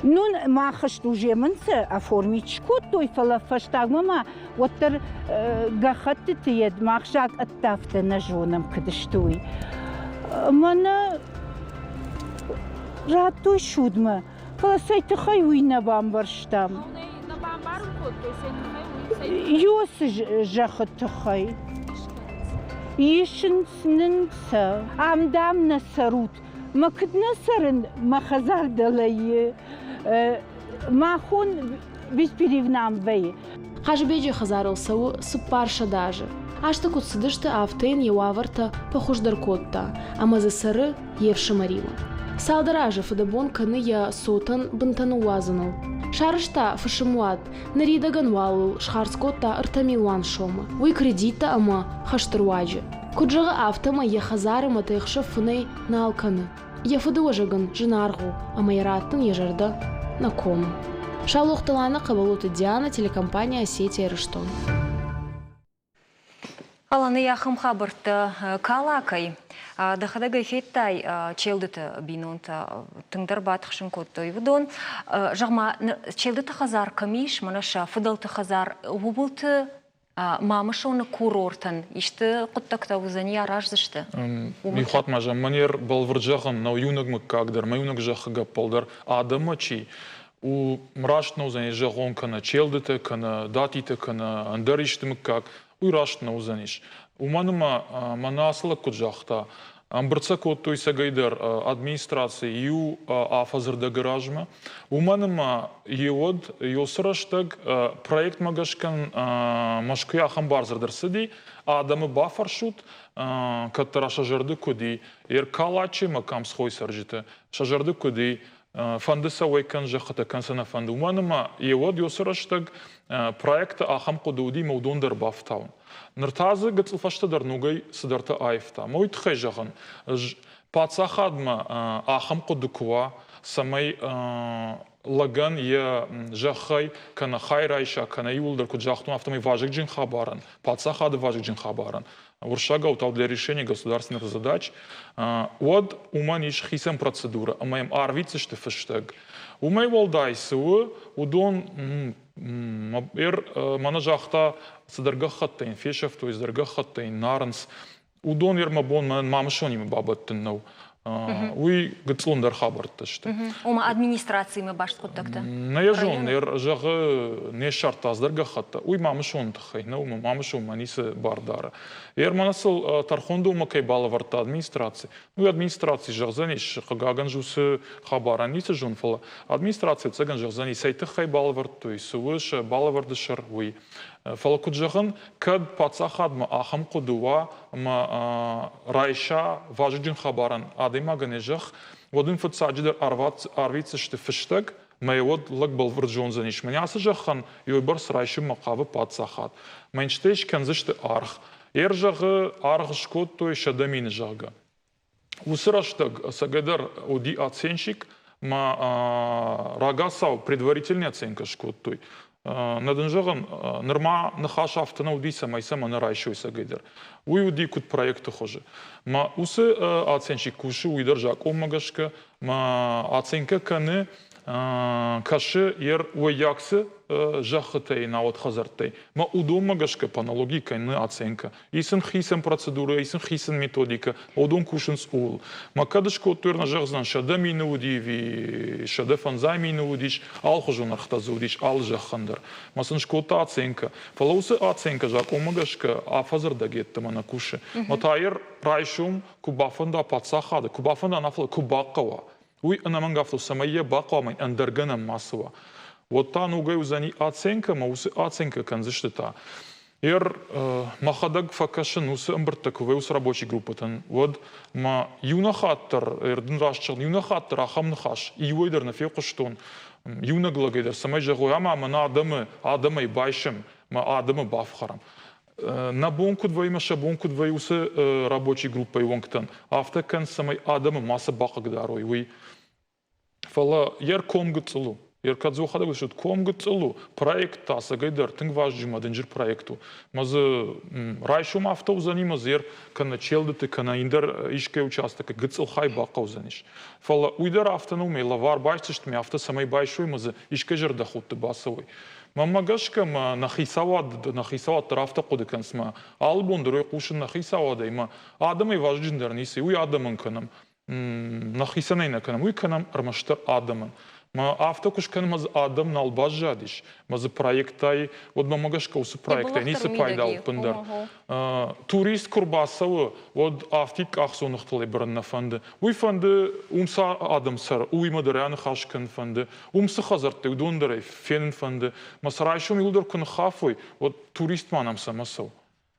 Ну, мах уже мын цы оформить скодтой, фӕлӕ фӕстагмӕ ма уӕддӕр гӕххӕттыты йед мах закъӕттӕ нӕ зонӕм, куыд сты, уый. Мӕнӕ радтой судмӕ, фӕлӕ цӕй тыххӕй, уый нӕ бамбӕрстам. Нӕ бамбарын кодтой, цӕй тыххӕй, уый? Ёсы зӕххы тыххӕй. Исынц нын сӕ. Ам, дам, нӕ цӕрут. Мӕ куыд нӕ цӕрын, мӕ хӕдзар дӕлӕйы. Махон бесперевнам вӕййы. Хъазыбеджы хӕдзарыл цӕуы 400 азы. Азты куыд цыдысты, афтӕ йын йӕ уавӕртӕ фӕхуыздӕр кодта, ӕмӕ дзы цӕры йе фсымӕримӕ. Цалдӕр азы фыдӕбон кӕны йӕ цотӕн бынтӕ ныууадзыныл. Сарӕзта фысымуат, ныридӕгӕн уал ыл схардз кодта 3 милуан сомы, уый кредиттӕ ӕмӕ хӕсты руаджы. Куыд зӕгъы, афтӕмӕй йӕ хӕдзары мӕтӕй ӕхсӕв фынӕй нал кӕны. Йӕ фыдыуӕзӕг ын зынаргъ у, ӕмӕ йӕ раттын йӕ зӕрдӕ нӕ комы. Саулохты Лана, Хъӕбӕлоты Диана, телекомпания «Осетия Ирыстон». Аланы ахӕм хабӕрттӕ Калакӕй дӕхӕдӕг ӕй федтай, Челдыты бинонтӕ тынгдӕр батыхсын кодтой уыдон. Зӕгъ-ма, Челдыты хӕдзар кӕм ис, мӕнӕ сӕ фыдӕлты хӕдзар, ууылты Мамысоны курортӕн исты хъуыддӕгтӕ уыдзӕни, араздзысты? Иу хатт ма зӕгъ, мӕн бӕлвырд зӕгъын нӕу иунӕг мыггаг дӕр, мӕ иунӕг зӕххы гӕппӕл дӕр адӕммӕ чи у, раст нӕ уыдзӕни зӕгъон кӕнӕ Челдытӕ, кӕнӕ Датитӕ, кӕнӕ ӕндӕр исты мыггаг, уый раст нӕ уыдзӕнис. Уымӕн ӕмӕ мӕнӕ ацы лӕг куыд загъта, ӕмбырд сӕ кодтой цӕгӕйдӕр администраци иу афӕдзы рдӕгы размӕ. Уымӕн ӕмӕ йеуӕд ёсы рӕстӕг проектмӕ гӕсгӕ Мӕскуыйы ахӕм бардзырд ӕрцыди, адӕмы бафӕрсут, кӕддӕра сӕ зӕрды куыд и, Еркалачы ӕмӕ Камсхойы цӕрджыты сӕ зӕрды куыд и, фӕнды сӕ уӕй кӕн зӕххытӕ, кӕн сӕ нӕ фӕнды. Уымӕн ӕмӕ йеуӕд ёсы рӕстӕг проекты ахӕм хъуыды уыди ӕмӕ уыдон дӕр бафтауын. Ныр та дзы гыццыл фӕстӕдӕр ногӕй цыдӕртӕ аивта. Мӕ уый тыххӕй зӕгъын, ӕз паддзахадмӕ ахӕм хъуыды куы уа, цӕмӕй лӕгӕн йӕ зӕххӕй кӕнӕ хай райса, кӕнӕ иууылдӕр, куыд загътон, афтӕмӕй вазыгджын хабарӕн, паддзахады вазыгджын хабарӕн, уырыссагау та для решения государственных задач, уӕд уымӕн ис хицӕн процедурӕ ӕмӕ йӕм арвитдзысты фыстӕг. Уымӕй уӕлдай цы у, уыдон мӕнӕ загъта, цыдӕр гӕххӕттӕ йын фесӕфтой, цыдӕр гӕххӕттӕ йын нарынц. Уыдон йӕ мӕ бон Мамысонимӕ бабӕттын нӕу. Уый гыццыл ӕндӕр хабӕрттӕ сты. Ома администрациимӕ баст хъуыддӕгтӕ? Нӕ йӕ зонын, зӕгъы, не ссардта цыдӕр гӕххӕттӕ. Уый Мамысоны тыххӕй нӕу, Мамысонмӕ ницы бар дары. Ермана сыл тӕрхондонмӕ кӕй балӕвӕрдта администраци, уый администраци зӕгъдзӕнис, хъыгагӕн уыцы хабарӕн ницы зон, фӕлӕ администраци ӕцӕгӕн зӕгъдзӕни, цӕй тыххӕй балӕвӕрдтой, цы у сӕ балӕвӕрды сӕр, уый. Фӕлӕ куыд зӕгъын, кӕд паддзахадмӕ ахӕм хъуыды уа ӕмӕ райса вазыгджын хабарӕн адӕймагӕн йӕ зӕхх, уӕд ын фыццаджыдӕр арвитдзысты фыстӕг, мӕ уӕд лӕг бӕлвырд зондзӕнис, мӕнӕ ацы зӕххӕн уыйбӕрц райсынмӕ хъавы паддзахад. Мӕн стӕй скӕндзысты аргъ. Ер зӕгъы, аргъ скодтой 100 000, зӕгъгӕ. Уыцы рӕстӕг ӕцӕгӕйдӕр уыди оценщик, ма рагацау предварительный оценка скодтой. Нӕ дын зӕгъын, нырма ныхас афтӕ нӕ уыди, цӕмӕй сӕ мӕнӕ райсой ӕцӕгӕйдӕр. Уый уыди куыд проекты хуызы. Ма уыцы оценщик кусы уый дӕр закъонмӕ гӕсгӕ, ма оценкӕ кӕны, кӕсы йе уӕййаг цы зӕххытӕй, науӕд хӕдзӕрттӕй. Ма уыдонмӕ гӕсгӕ по аналогии кӕны оценка. Исын хицӕн процедурӕ, исын хицӕн методикӕ, уыдон кусынц ууыл. Мӕ кӕд скодтой, нӕ зӕгъдзынӕн, 100 000 уыди ӕви 150 000 уыдис, алыхуызон ӕргътӕ дзы уыдис алы зӕххӕн дӕр. Мӕ сын скодта оценкӕ. Фӕлӕ уыцы оценкӕ закъонмӕ гӕсгӕ афӕдзы рдӕг йеддӕмӕ нӕ кусы. Мӕ та йӕ райсом куы бафӕнда паддзахады, куы бафӕнда нӕ, фӕлӕ куы бахъӕуа, уый ӕнӕмӕнг афтӕ, цӕмӕй йӕ бахъуамӕ ӕндӕр гӕнӕн мацы уа. Уӕд та ногӕй уыдзӕни оценкӕ ӕмӕ уыцы оценкӕ кӕндзысты та. Ер мӕхӕдӕг фӕкӕсын уыцы ӕмбырдтӕ куы вӕййы уыцы рабочий группӕтӕн, уӕд мӕ иунӕг хатт дӕр, ӕрдын раст зӕгъын, иунӕг хатт дӕр ахӕм ныхас иуӕй дӕр нӕ фехъуыстон, иунӕг лӕгӕй дӕр, цӕмӕй зӕгъой, ӕмӕ мӕнӕ адӕмы адӕмӕй байсӕм, мӕ адӕмы бафхӕрӕм. Нӕ бон куыд вӕййы, мӕ сӕ бон куыд вӕййы уыцы рабочий группӕйы уӕнгтӕн, афтӕ кӕн, цӕмӕй адӕмы мацы бахъыгдарой, уый. Фӕлӕ йе рком гыццыл у. Еркадзохӕдӕг уыд ком гыццыл у, проект та ӕцӕгӕйдӕр тынг вазджын ӕмӕ дынджыр проект у. Мӕ дзы райсом афтӕ уыдзӕни мӕ дзы кӕнӕ Челдыты, кӕнӕ ӕндӕр искӕй участокы гыццыл хай бахъӕудзӕнис. Фӕлӕ уый дӕр афтӕ нӕу, мӕ лӕвар байсдзысты мӕ афтӕ цӕмӕй байсой мӕ дзы искӕй зӕрдӕхудты бацӕуой. Мӕнмӕ гӕсгӕ мӕ нӕ хицауад, нӕ хицауад дӕр афтӕ хъуыды кӕнынц мӕ алы бон дӕр уый хъусын нӕ хицауадӕй мӕ адӕмӕй вазыгджындӕр ницы, уый адӕмӕн кӕнӕм. Нӕхицӕн ӕй нӕ кӕнӕм, уый кӕнӕм ӕрмӕстдӕр адӕмӕн. Мӕ афтӕ куы скӕнӕм, ӕмӕ дзы адӕм нал баззадис, мӕ дзы проекттӕй, уӕд мӕмӕ гӕсгӕ уыцы проекттӕй ницы пайда у ӕппындӕр. Турист куы рбацӕуы, уӕд афтид къахдзоныгътыл ӕй бырын нӕ фӕнды. Уый фӕнды, уым цы адӕм цӕры, уыимӕ дӕр аныхас кӕнын фӕнды, уым цы хӕдзӕрттӕ, уыдон дӕр ӕй фенын фӕнды. Мӕ сӕ райсом иуылдӕр куы ныххафой, уӕд турист ма нӕм цӕмӕ цӕуы?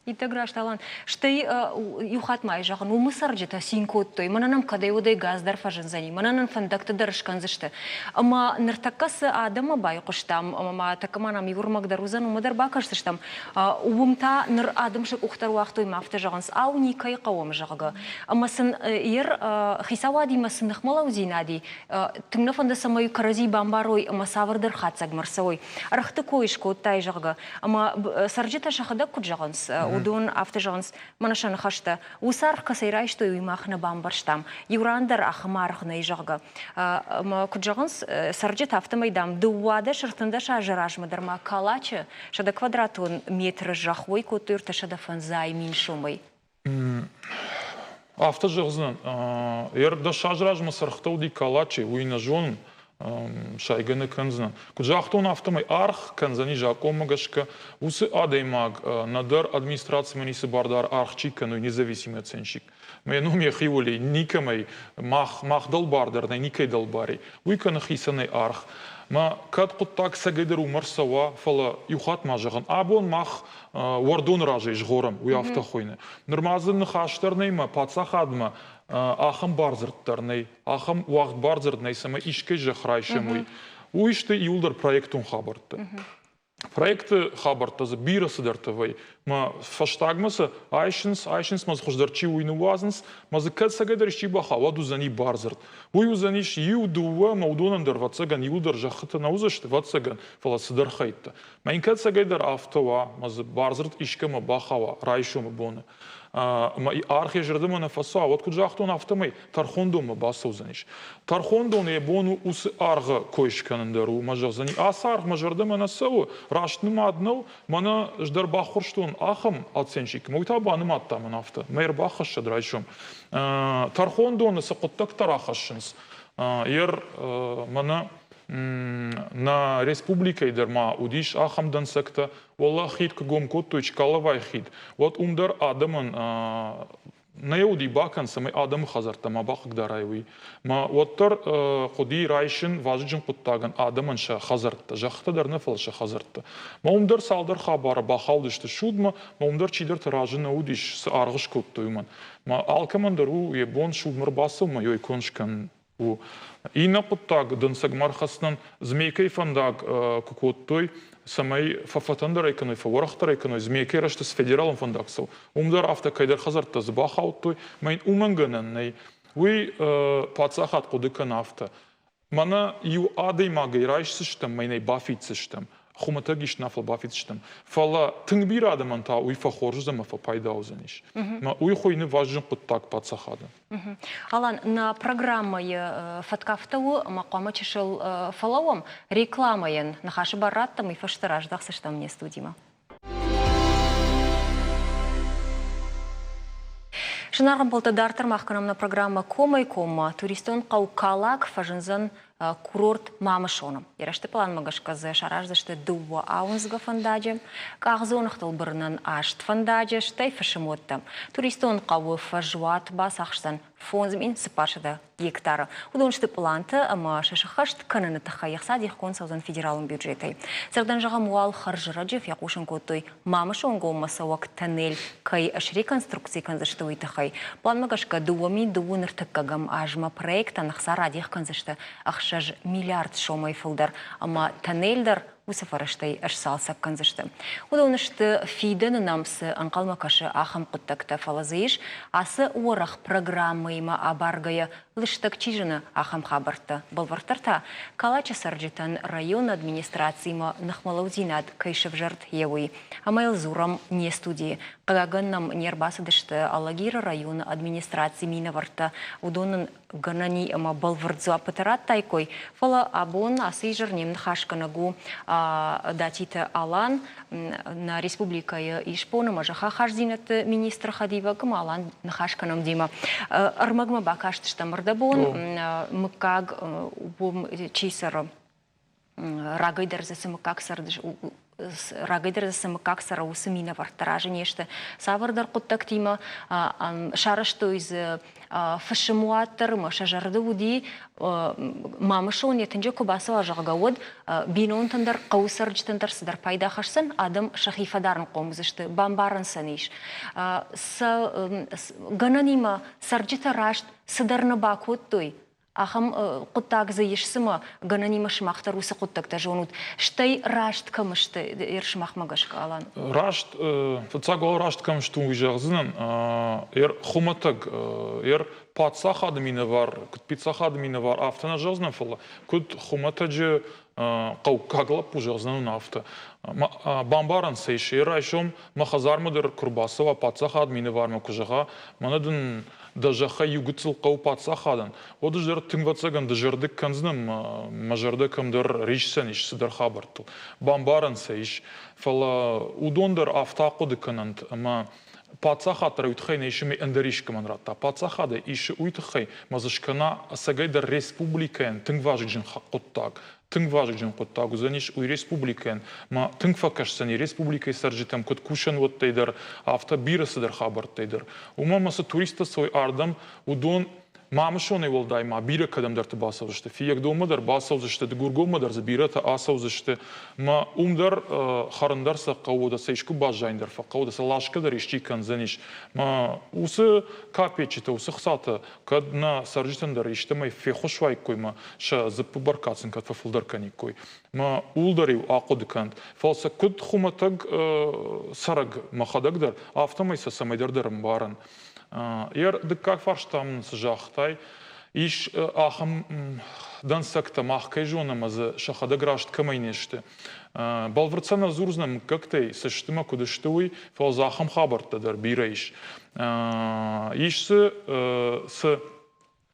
Иттӕг раст, Алан. Стӕй иу хатт ма зӕгъын, уымы цӕрджытӕ цин кодтой, мӕнӕ нӕм кӕдӕй-уӕдӕй газ дӕр фӕзындзӕни, мӕнӕ нын фӕндӕгтӕ дӕр скӕндзысты. Ӕмӕ ныртӕккӕ цы адӕммӕ байхъуыстам, ӕмӕ ма тӕккӕ ма нӕм иу ӕрмӕг дӕр уыдзӕн, уымӕ дӕр бакӕсдзыстӕм, уым та ныр адӕм сӕ къухтӕ руагътой ӕмӕ афтӕ зӕгъынц, ау, никӕй хъӕуӕм, зӕгъгӕ. Ӕмӕ сын ер хицауадимӕ цы ныхмӕлӕудзинад и, тынг нӕ фӕнды, цӕмӕй кӕрӕдзи бамбарой ӕмӕ цавӕрдӕр хатдзӕгмӕ рцӕуой. Ӕргъты кой скодтай, зӕгъгӕ, Ӕмӕ цӕрджытӕ сӕхӕдӕг куыд зӕгъынц, уыдон афтӕ зӕгъынц, мӕнӕ сӕ ныхӕстӕ, уыцы аргъ кӕцӕй райстой, уый мах нӕ бамбӕрстам. Иу ран дӕр ахӕм аргъ нӕй, зӕгъгӕ. Ӕмӕ куыд зӕгъынц, цӕрджытӕ афтӕмӕй, дам, 12 13 азы размӕ дӕр ма Калачы 100 квадратон метры зӕхх уӕй кодтой 305 000 сомӕй. Афтӕ зӕгъдзынӕн, 10 азы размӕ сӕргътӕ уыди Калачы, уый нӕ зонын, сайгӕ нӕ кӕндзынӕн. Куыд загътон, афтӕмӕй аргъ кӕндзӕни закъонмӕ гӕсгӕ, уыцы адӕймаг нӕдӕр администрацимӕ ницы бар дары аргъ чи кӕны, независимый оценщик. Мӕ ном йӕхиуыл и, никӕмӕй, мах, мах дӕлбар дӕр нӕй, никӕй дӕлбар и. Уый кӕны хицӕнӕй аргъ. Мӕ кӕд хъуыддаг цӕгӕйдӕр уымӕ рцӕуа, фӕлӕ иу хатт ма зӕгъын, абон мах уӕрдоны разӕй згъорӕм, уый афтӕ хуыйны. Нырма дзы ныхас дӕр нӕй мӕ паддзахадмӕ ахӕм бардзырд дӕр нӕй, ахӕм уагъд бардзырд нӕй, цӕмӕй искӕй зӕхх райсӕм, уый. Уый сты иуылдӕр проектон хабӕрттӕ. Проекты хабӕрттӕ дзы бирӕ цыдӕртӕ вӕййы. Мӕ фӕстагмӕ сӕ айсынц, айсынц мӕ дзы хуыздӕр чи у, уый ныууадзынц, мӕ дзы кӕд цӕгӕйдӕр исчи бахауа, уӕд уыдзӕни бардзырд. Уый уыдзӕнис иу, дыууӕ, ӕмӕ уыдонӕн дӕр, ӕвӕццӕгӕн, иуылдӕр зӕххытӕ нӕ уыдзысты, ӕвӕццӕгӕн, фӕлӕ цыдӕр хӕйттӕ. Мӕ йын кӕд цӕгӕйдӕр афтӕ уа, мӕ дзы бардзырд искӕмӕ бахауа райсомы боны, ӕмӕ аргъ йӕ зӕрдӕмӕ нӕ фӕцӕуа, уӕд куыд загътон, афтӕмӕй тӕрхондонмӕ бацӕудзӕнис. Тӕрхондоны йӕ бон у уыцы аргъы кой скӕнын дӕр у, мӕ зӕгъдзӕни, ацы аргъ мӕ зӕрдӕмӕ нӕ цӕуы, раст нымад нӕу, мӕнӕ ӕз дӕр баххуырстон ахӕм оценщикмӕ, уый та банымадта мӕн афтӕ, мӕ ӕрбахӕссӕд райсом. Тӕрхондоны цы хъуыддӕгтӕ рахӕссынц, ер мӕнӕ Нӕ республикӕйы дӕр ма уыдис ахӕм дӕнцӕгтӕ. Уӕллӕх хид куы гом кодтой, Чкаловайы хид, уӕд уым дӕр адӕмӕн нӕ уыди бакӕн, цӕмӕй адӕмы хӕдзӕрттӕ ма бахъыгдарай, уый. Мӕ уӕддӕр хъуыди райсын вазыгджын хъуыддагӕн адӕмӕн сӕ хӕдзӕрттӕ, зӕххытӕ дӕр нӕ, фӕлӕ сӕ хӕдзӕрттӕ. Мӕ уым дӕр цалдӕр хабары бахаудысты судмӕ, мӕ уым дӕр чидӕртӕ разы нӕ уыдис, цы аргъ скодтой, уымӕн. Мӕ алкӕмӕн дӕр у йӕ бон судмӕ ӕрбацӕуынмӕ йой кон скӕнын. у. Иннӕ хъуыддаг дӕнцӕгмӕ ӕрхӕцынӕн Змейкӕйы фӕндаг куы кодтой, цӕмӕй фӕфӕтӕндӕрӕй кӕной, фӕуӕрӕхдӕрӕй кӕной, Змейкӕйы рӕзты цы федералон фӕндаг цӕуы, уым дӕр афтӕ кӕйдӕр хӕдзӕрттӕ дзы бахаудтой, ӕмӕ йын уымӕн гӕнӕн нӕй. Уый паддзахад хъуыды кӕны афтӕ. Мӕнӕ иу адӕймагӕй райсдзыстӕм, мӕ йын ӕй бафиддзыстӕм. Хуымӕтӕг ис нӕ бафиддзыстӕм. Фӕлӕ тынг бирӕ адӕмӕн та уый фӕхорз уыдзӕн ӕмӕ фӕпайда уыдзӕнис. Мӕ уый хуыйны вазыгджын хъуыддаг паддзахады. Алан, нӕ программӕйы фӕтк афтӕ у, ӕмӕ хъуамӕ чысыл фӕлӕууӕм рекламӕйӕн. Ныхасы бар раттӕм, уый фӕстӕ раздӕхдзыстӕм не студимӕ. Зынаргъ ӕмбӕлттӕ, дарддӕр мах кӕнӕм нӕ программӕ Комӕй-коммӕ. Туристон хъӕу Калак фӕзындзӕн курорт Мамысоны. Йӕ рӕзты пъланмӕ гӕсгӕ дзы сараздзысты дыууӕ ауындзгӕ фӕндаджы, къахдзоныгътыл бырынӕн аст фӕндаджы, стӕй фысымуӕттӕ. Туристон хъӕуы фӕзуат бацахсдзӕн 5400 гектары. Уыдон сты пълантӕ ӕмӕ сӕ сӕххӕст кӕныны тыххӕй ӕхца дихгонд цӕудзӕн федералон бюджетӕй. Дзырдӕн зӕгъӕм, уал хӕрзрӕджы фехъусын кодтой Мамысонгоммӕ цӕуӕг тоннель кӕй среконструкци кӕндзысты, уый тыххӕй. Планмӕ гӕсгӕ 2002 ныртӕккӕгӕм азмӕ проектӕн ӕхца радих кӕндзысты 6 миллиард сомӕй фылдӕр ӕмӕ тоннель дӕр. уыцы фӕрӕзтӕй ӕсцалцӕг кӕндзысты. Уыдон сты, фидӕны нӕм цы ӕнхъӕлмӕ кӕсы, ахӕм хъуыддӕгтӕ, фӕлӕ дзы ис, ацы уӕрӕх программӕимӕ абаргӕйӕ лыстӕг чи зыны, ахӕм хабӕрттӕ. Бӕлвырддӕр та, Калачы цӕрджытӕн районы администрациимӕ ныхмӕлӕуддзинад кӕй сӕвзӕрд, йе уый. Ӕмӕ йыл дзурӕм не студийы. Хъыгагӕн нӕм не рбацыдысты Алагиры районы администрацийы минӕвӕрттӕ. Уыдон нын гӕнӕн и ӕмӕ бӕлвырд дзуаппытӕ радтаиккой, фӕлӕ абон ацы изӕр не мныхасгӕнӕг у Датиты Алан, нӕ республикӕйы исбон ӕмӕ зӕххахаздзинӕдты министры хӕдивӕг ӕмӕ Алан ныхас кӕнӕм демӕ. Ӕрмӕгмӕ бакастыстӕм ӕрдӕбон, мыггаг уым чи цӕры, рагӕй дӕр дзы цы мыггаг рагӕй дӕр дзы цы мыггаг цӕры, уыцы минӕвӕрттӕ разы не сты цавӕрдӕр хъуыддӕгтимӕ. Сарӕзтой дзы фысымуат дӕр ӕмӕ сӕ зӕрды уыди, Мамысон йӕ тынджы куы бацӕуа, зӕгъгӕ, уӕд бинонтӕн дӕр, хъӕуы цӕрджытӕн дӕр цыдӕр пайда хӕсдзӕн, адӕм сӕхи фӕдарынхъом уыдзысты, бамбарын сын ис. Сӕ гӕнӕнимӕ цӕрджытӕ раст цыдӕр нӕ бакодтой, ахӕм хъуыддаг дзы ис, цымӕ гӕнӕнимӕ сымах дӕр уыцы хъуыддӕгтӕ зонут. Стӕй раст кӕм сты, сымахмӕ гӕсгӕ, Алан? Раст, фыццаг уал раст кӕм сты, уый зӕгъдзынӕн. Хуымӕтӕг, паддзахады минӕвар, куыд паддзахады минӕвар, афтӕ нӕ зӕгъдзынӕн, фӕлӕ куыд хуымӕтӕджы хъӕуккаг лӕппу зӕгъдзынӕн афтӕ. Бамбарӕн сӕ ис, райсом мӕ хӕдзармӕ дӕр куы рбацӕуа паддзахады минӕвармӕ куы зӕгъа, мӕнӕ дын дӕ зӕххӕй иу гыццыл хъӕу паддзахадӕн, уӕд ӕз дӕр тынг ӕвӕццӕгӕн дызӕрдыг кӕндзынӕн, мӕ зӕрдӕ кӕмдӕр рисдзӕнис цыдӕр хабӕрттыл. Бамбарӕн сӕ ис. Фӕлӕ уыдон дӕр афтӕ ахъуыды кӕнӕнт, ӕмӕ паддзахад дӕр уый тыххӕй нӕ исы, ӕндӕр искӕмӕн радта. Паддзахадӕй исы уый тыххӕй, ӕмӕ дзы скӕна ӕцӕгӕйдӕр республикӕйӕн тынг вазыгджын хъуыддаг. Тынг вазыгджын хъуыддаг уыдзӕнис уый республикӕйӕн, ӕмӕ тынг фӕкӕсдзӕни республикӕйы цӕрджытӕм куыд кусӕнуӕттӕй дӕр, афтӕ бирӕ цыдӕр хабӕрттӕй дӕр. Уымӕ ӕмӕ цы туристтӕ цӕуой ардӕм, уыдон Мамысонӕй уӕлдай ма бирӕ кӕдӕмдӕрты бацӕудзысты. Фиййагдонмӕ дӕр бацӕудзысты, Дыгургоммӕ дӕр дзы бирӕтӕ ацӕудзысты. Мӕ уым дӕр хӕрын дӕр сӕ хъӕуы, дӕ сӕ искуы баззайын дӕр фӕхъӕуы, дӕ сӕ ласгӕ дӕр исчи кӕндзӕнис. Мӕ уыцы капеччытӕ, уыцы хцатӕ кӕд нӕ цӕрджытӕн дӕр истӕмӕй феххуыс уаиккой мӕ сӕ дзыппы бӕркад сын кӕд фӕфылдӕр кӕниккой. Мӕ ууыл дӕр-иу ахъуыды кӕнӕнт. Фӕлӕ сӕ куыд хуымӕтӕг цӕрӕг мӕхӕдӕг дӕр, афтӕмӕй сӕ цӕмӕйдӕр дӕр ӕмбарын. Йӕ дыккаг фарста мын цы загътай, ис ахӕм дӕнцӕгтӕ, мах кӕй зонӕм ӕмӕ дзы сӕхӕдӕг раст кӕмӕй не сты. Бӕлвырд сӕ нӕ дзурдзынӕн мыггӕгтӕй, цы сты мӕ куыд сты, уый, фӕлӕ дзы ахӕм хабӕрттӕ дӕр бирӕ ис. Ис дзы, цы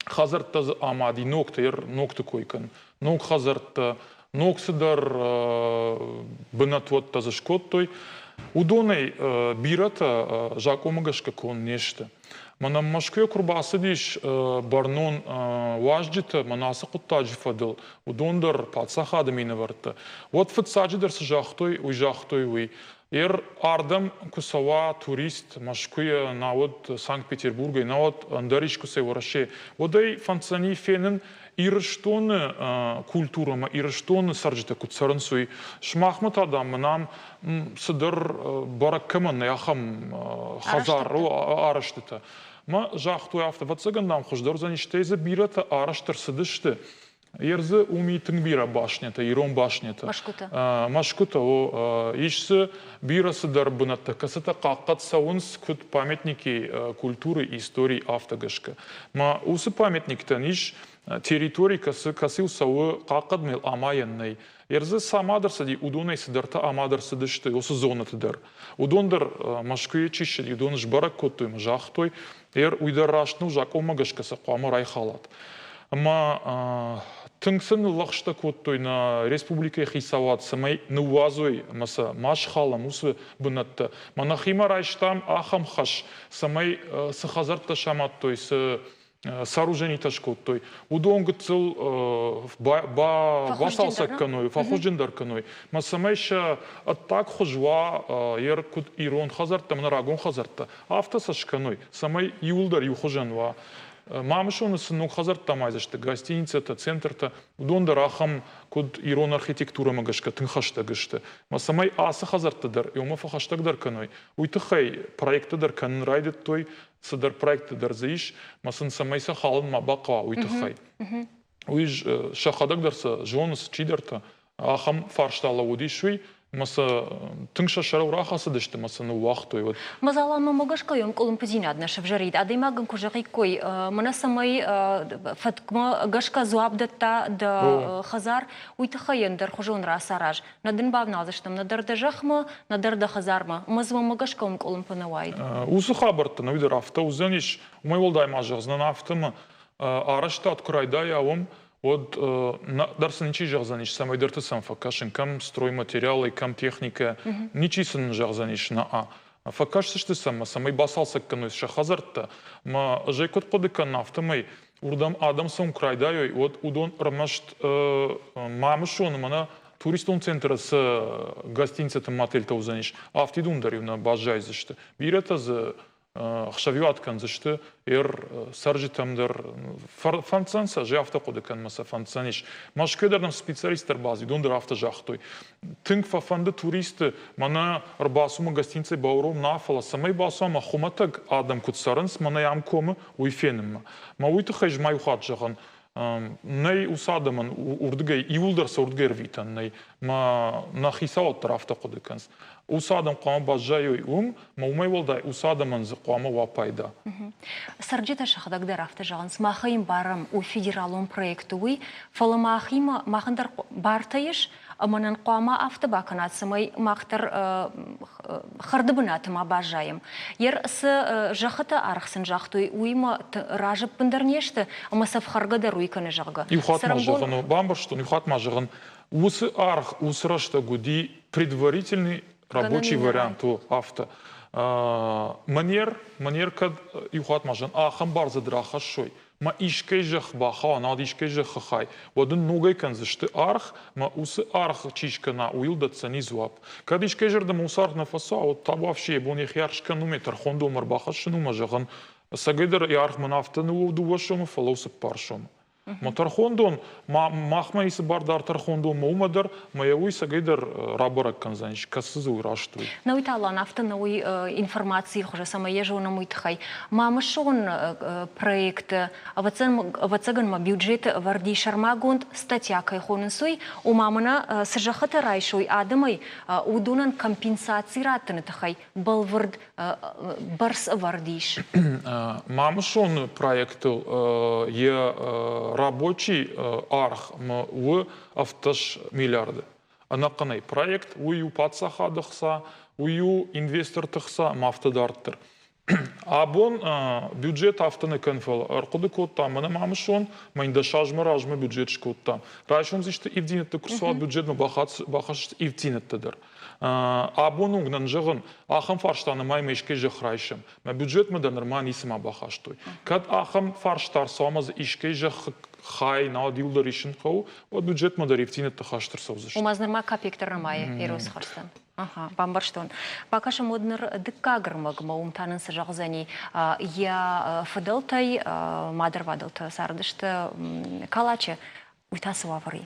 хӕдзӕрттӕ дзы амади ногтӕ, ногты кой кӕн, ног хӕдзӕрттӕ, ног цыдӕр бынатуӕттӕ дзы скодтой. Уыдонӕй бирӕтӕ закъонмӕ гӕсгӕ конд не сты. Мӕнӕ Мӕскуыйӕ куы рбацыдис бӕрнон уазджытӕ мӕнӕ ацы хъуыддаджы фӕдыл, уыдон дӕр паддзахады минӕвӕрттӕ, уӕд фыццаджыдӕр цы загътой, уый загътой уый. Ер ардӕм куы цӕуа турист Мӕскуыйӕ, науӕд Санкт-Петербургӕй, науӕд ӕндӕр искуыцӕй Уӕрӕсе, уӕд ӕй фӕнддзӕни фенын Ирыстоны культурӕмӕ, Ирыстоны цӕрджытӕ куыд цӕрынц, уый. Сымахмӕ та, дам, мын ам цыдӕр бӕрӕг кӕмӕн нӕй, ахӕм хӕдзар арӕзтытӕ. Мӕ загътой афтӕ, ӕвӕццӕгӕн, дам, хуыздӕр уыдзӕни, стӕй дзы бирӕтӕ арӕзт ӕрцыдысты. Ер дзы уым и тынг бирӕ башнятӕ, ирон башнятӕ. Мӕсгуытӕ. Мӕсгуытӕ, о. Ис дзы бирӕ цыдӕр бынӕттӕ, кӕцытӕ хъахъхъӕд цӕуынц куыд памятники культуры, историйы афтӕ гӕсгӕ. Ма уыцы памятниктӕн ис территори, кӕцы, кӕцыйыл цӕуы хъахъхъӕдмӕ амайӕн нӕй. Ер дзы цы амад ӕрцыди, уыдонӕй цыдӕртӕ амад ӕрцыдысты уыцы зонӕты дӕр. Уыдон дӕр Мӕскуыйы чи ссыди, уыдон сбӕрӕг кодтой ӕмӕ загътой, ер уый дӕр раст нӕу, закъонмӕ гӕсгӕ сӕ хъуамӕ райхалат. Ӕмӕ тынг сын ныллӕгъстӕ кодтой нӕ республикӕйы хицауад, цӕмӕй ныууадзой ӕмӕ сӕ ма схалӕм уыцы бынӕттӕ. Мӕ нӕхимӕ райстам ахӕм хӕс, цӕмӕй цы хӕдзӕрттӕ самадтой, цы сооруженитӕ скодтой, уыдон гыццыл бацалцӕг кӕной, фӕхуызджындӕр кӕной, мӕ цӕмӕй сӕ ӕддаг хуыз уа, йӕ куыд ирон хӕдзӕрттӕ, мӕнӕ рагон хӕдзӕрттӕ, афтӕ сӕ скӕной, цӕмӕй иуылдӕр иу хуызӕн уа. Мамысоны цы ног хӕдзӕрттӕ амайдзысты, гостиницӕтӕ, центртӕ, уыдон дӕр ахӕм, куыд ирон архитектурӕмӕ гӕсгӕ тынг хӕстӕг сты. Мӕ цӕмӕй ацы хӕдзӕрттӕ дӕр иумӕ фӕхӕстӕгдӕр кӕной, уый тыххӕй проекттӕ дӕр кӕнын райдыдтой, цыдӕр проекттӕ дӕр дзы ис, мӕ сын цӕмӕй сӕ халын ма бахъӕуа, уый тыххӕй. Уый сӕхӕдӕг дӕр сӕ зонынц чидӕртӕ. Ахӕм фарста лӕууыдис уый, ӕмӕ сӕ тынг сӕ сӕрыл рахӕцыдысты ӕмӕ сӕ ныууагътой. Уӕд. Мадзаламӕ гӕсгӕ йӕм къуылымпыдзинад нӕ сӕвзӕрид. Адӕймагӕн куы зӕгъиккой, мӕнӕ цӕмӕй фӕткмӕ гӕсгӕ дзуапп дӕтта дӕ хӕдзар, уый тыххӕй ӕндӕрхуызон рацараз. Нӕ дын бавналдзыстӕм нӕдӕр дӕ зӕхмӕ, нӕдӕр дӕ хӕдзармӕ. Ӕмӕ дзы уымӕ гӕсгӕ уым къуылымпы нӕ уаид. Уыцы хабӕрттӕ нӕуи дӕр афтӕ уыдзӕнис. Уымӕй уӕлдай ма зӕгъдзынӕн афтӕ, ӕмӕ арӕзтад куы райдайа уым, уӕд дӕр сын ничи зӕгъдзӕнис, цӕмӕйдӕрты сӕм фӕкӕсын, кӕм стройматериалӕй, кӕм техникӕ, ничи сын зӕгъдзӕнис нӕ. Фӕкӕсдзысты сӕм, цӕмӕй бацалцӕг кӕной сӕ хӕдзӕрттӕ. Мӕ ӕз ӕй куыд хъуыды кӕнын, афтӕмӕй уырдӕм адӕм цӕуын куы райдайой, уӕд уыдон ӕрмӕст Мамысоны мӕнӕ туристон центры цы гостиницӕты мотельтӕ уыдзӕнис, афтид уым дӕр-иу нӕ баззайдзысты. Бирӕтӕ дзы ӕхсӕвиуат кӕндзысты цӕрджытӕм дӕр фӕнддзӕн сӕ, ӕз афтӕ хъуыды кӕнын, сӕ фӕнддзӕн ис. Мӕскуыйы дӕр нӕм специалисттӕ ӕрбацыд, уыдон дӕр афтӕ загътой. Тынг фӕфӕнды туристы, мӕнӕ ӕрбацумӕ гостиницӕйы бауром нӕ, фӕлӕ цӕмӕй бацуа ӕмӕ хуымӕтӕг адӕм куыд цӕрынц, мӕнӕ ам комы, уый фенынмӕ. Мӕ уый тыххӕй ма иу хатт зӕгъын, нӕй уыцы адӕмӕн уырдыгӕй, иууылдӕр сӕ уырдыгӕй ӕрвитӕн нӕй. Мӕ нӕ хицауад дӕр афтӕ хъуыды кӕнынц. Уыцы адӕм хъуамӕ баззайой уым, ӕмӕ уымӕй уӕлдай уыцы адӕмӕн дзы хъуамӕ уа пайда. Цӕрджытӕ сӕхӕдӕг дӕр афтӕ зӕгъынц, мах ӕй ӕмбарӕм, у федералон проект уый, фӕлӕ махимӕ, махӕн дӕр бартӕ ис, ӕмӕ нын хъуамӕ афтӕ бакӕнат, цӕмӕй мах дӕр хӕрды бынаты ма баззайӕм. Йер цы зӕххыты аргъ сын загътой, уыимӕ разы ӕппындӕр не сты, ӕмӕ сӕ фхӕргӕ дӕр уый кӕны, зӕгъгӕ. Иу хатт ма зӕгъын, бамбӕрстон, иу хатт ма зӕгъын, уыцы аргъ уыцы рӕстӕг уыди предварительный рабочий вариант у афтӕ. Манер, манер кӕд иу хатт ма зӕгъын, ахӕм бардзырд рахӕссой, мӕ искӕй зӕхх бахауа, науӕд искӕй зӕххы хай, уӕд ын ногӕй кӕндзысты аргъ, мӕ уыцы аргъ чи скӕна, уый йыл дӕтдзӕни дзуапп. Кӕд искӕй зӕрдӕмӕ уыцы аргъ нӕ фӕцӕуа, уӕд табуафси йӕ бон йӕхи аргъ скӕнын у, ме тӕрхондонмӕ ӕрбахӕссын у, мӕ зӕгъын, ӕцӕгӕйдӕр йӕ аргъ мӕн афтӕ ныууыл 2 сомы, фӕлӕ у 4 сомы. Ма тӕрхондон, ма махмӕ исы бар дӕр тӕрхондонмӕ уымӕ дӕр, ма йӕ уый цӕгӕйдӕр рабӕрӕг кӕндзӕнис, кӕцы дзы уый раст уый. Науи Талан, афтӕ науи информацийы хуызы, цӕмӕй йӕ зонӕм уый тыххӕй. Мамысон проекты, ӕвӕццӕгӕн ма бюджеты ӕвӕрд и сӕрмагонд статья кӕй хонынц уый, ома мӕнӕ цы зӕххытӕ райсой адӕмӕй, уыдонӕн компенсаци раттыны тыххӕй бӕлвырд бӕрц ӕвӕрд ис? Мамысоны проектыл йӕ рабочий аргъ у 17 миллиарды. Ӕнӕхъӕнӕй проект уый у паддзахады хца, уый у инвесторты хца ӕмӕ афтӕ дарддӕр. Абон бюджет афтӕ нӕ кӕны, фӕлӕ ӕрхъуыды кодтам, мӕнӕ Мамысон, мӕ йын 10 азмӕ размӕ бюджет скодтам. Райсом дзы исты ивддзинӕдтӕ куы рцӕуа бюджетмӕ бахӕссыс ивддзинӕдтӕ дӕр. Абон онг нын зӕгъын, ахӕм фарста нымайӕм искӕй зӕхх райсӕм. Мӕ бюджетмӕ дӕр нырма ницыма бахастой. Кӕд ахӕм фарста ӕрцӕуа ӕмӕ дзы искӕй зӕххы хай науӕд иуылдӕр исын хъӕуы, уӕд бюджетмӕ дӕр ивддзинӕдтӕ хаст ӕрцӕудзысты. Ома нырма капек дӕр нымайы Ерос хӕрдзтӕн. Аха, бамбӕрстон. Бакӕсӕм уӕд ныр дыккаг ӕрмӕгмӕ, уым та нын цы зӕгъдзӕни, йӕ фыдӕлтӕй мадӕрвадӕлтӕ цардысты Калачы, уый та цы уавӕр и?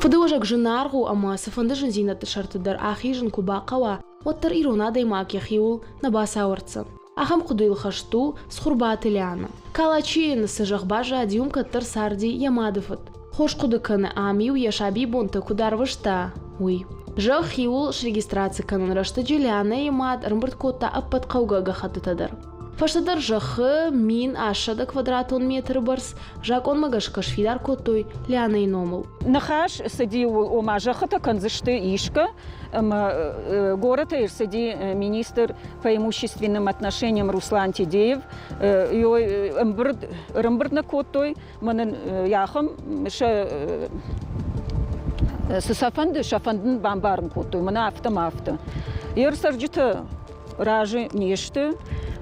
Фыдыуӕзӕг зынаргъ у ӕмӕ цыфӕнды зындзинӕдты сӕрты дӕр ахизын куы бахъӕуа, уӕддӕр ирон адӕймаг йӕхиуыл нӕ бацауӕрддзӕн. Ахӕм хъуыдыйыл хӕст у Цхуырбаты Лианӕ. Калачы йын цы зӕхх баззади, уым кӕддӕр царди йӕ мады фыд. Хорз хъуыды кӕны, ам-иу йӕ сабибонтӕ куыд ӕрвыста, уый. Зӕхх иуыл срегистраци кӕнын рӕстӕджы Лианӕйы мад ӕрӕмбырд кодта ӕппӕт хъӕугӕ гӕххӕттытӕ дӕр. Фӕстӕдӕр зӕххы 1100 квадратон метры бӕрц закъонмӕ гӕсгӕ сфидар кодтой Лианӕйы номыл. Ныхас цыди ууыл, ома зӕххытӕ кӕндзысты искӕ, ӕмӕ горӕтӕй ӕрцыди министр по имущественным отношениям Руслан Тедеев. Ӕмбырд ӕрӕмбырд нӕ кодтой, мӕнӕн ахӕм сӕ цы сӕ фӕнды, сӕ фӕнд бамбарын кодтой, мӕнӕ афтӕ ма афтӕ. Йе рцӕрджытӕ разы не сты.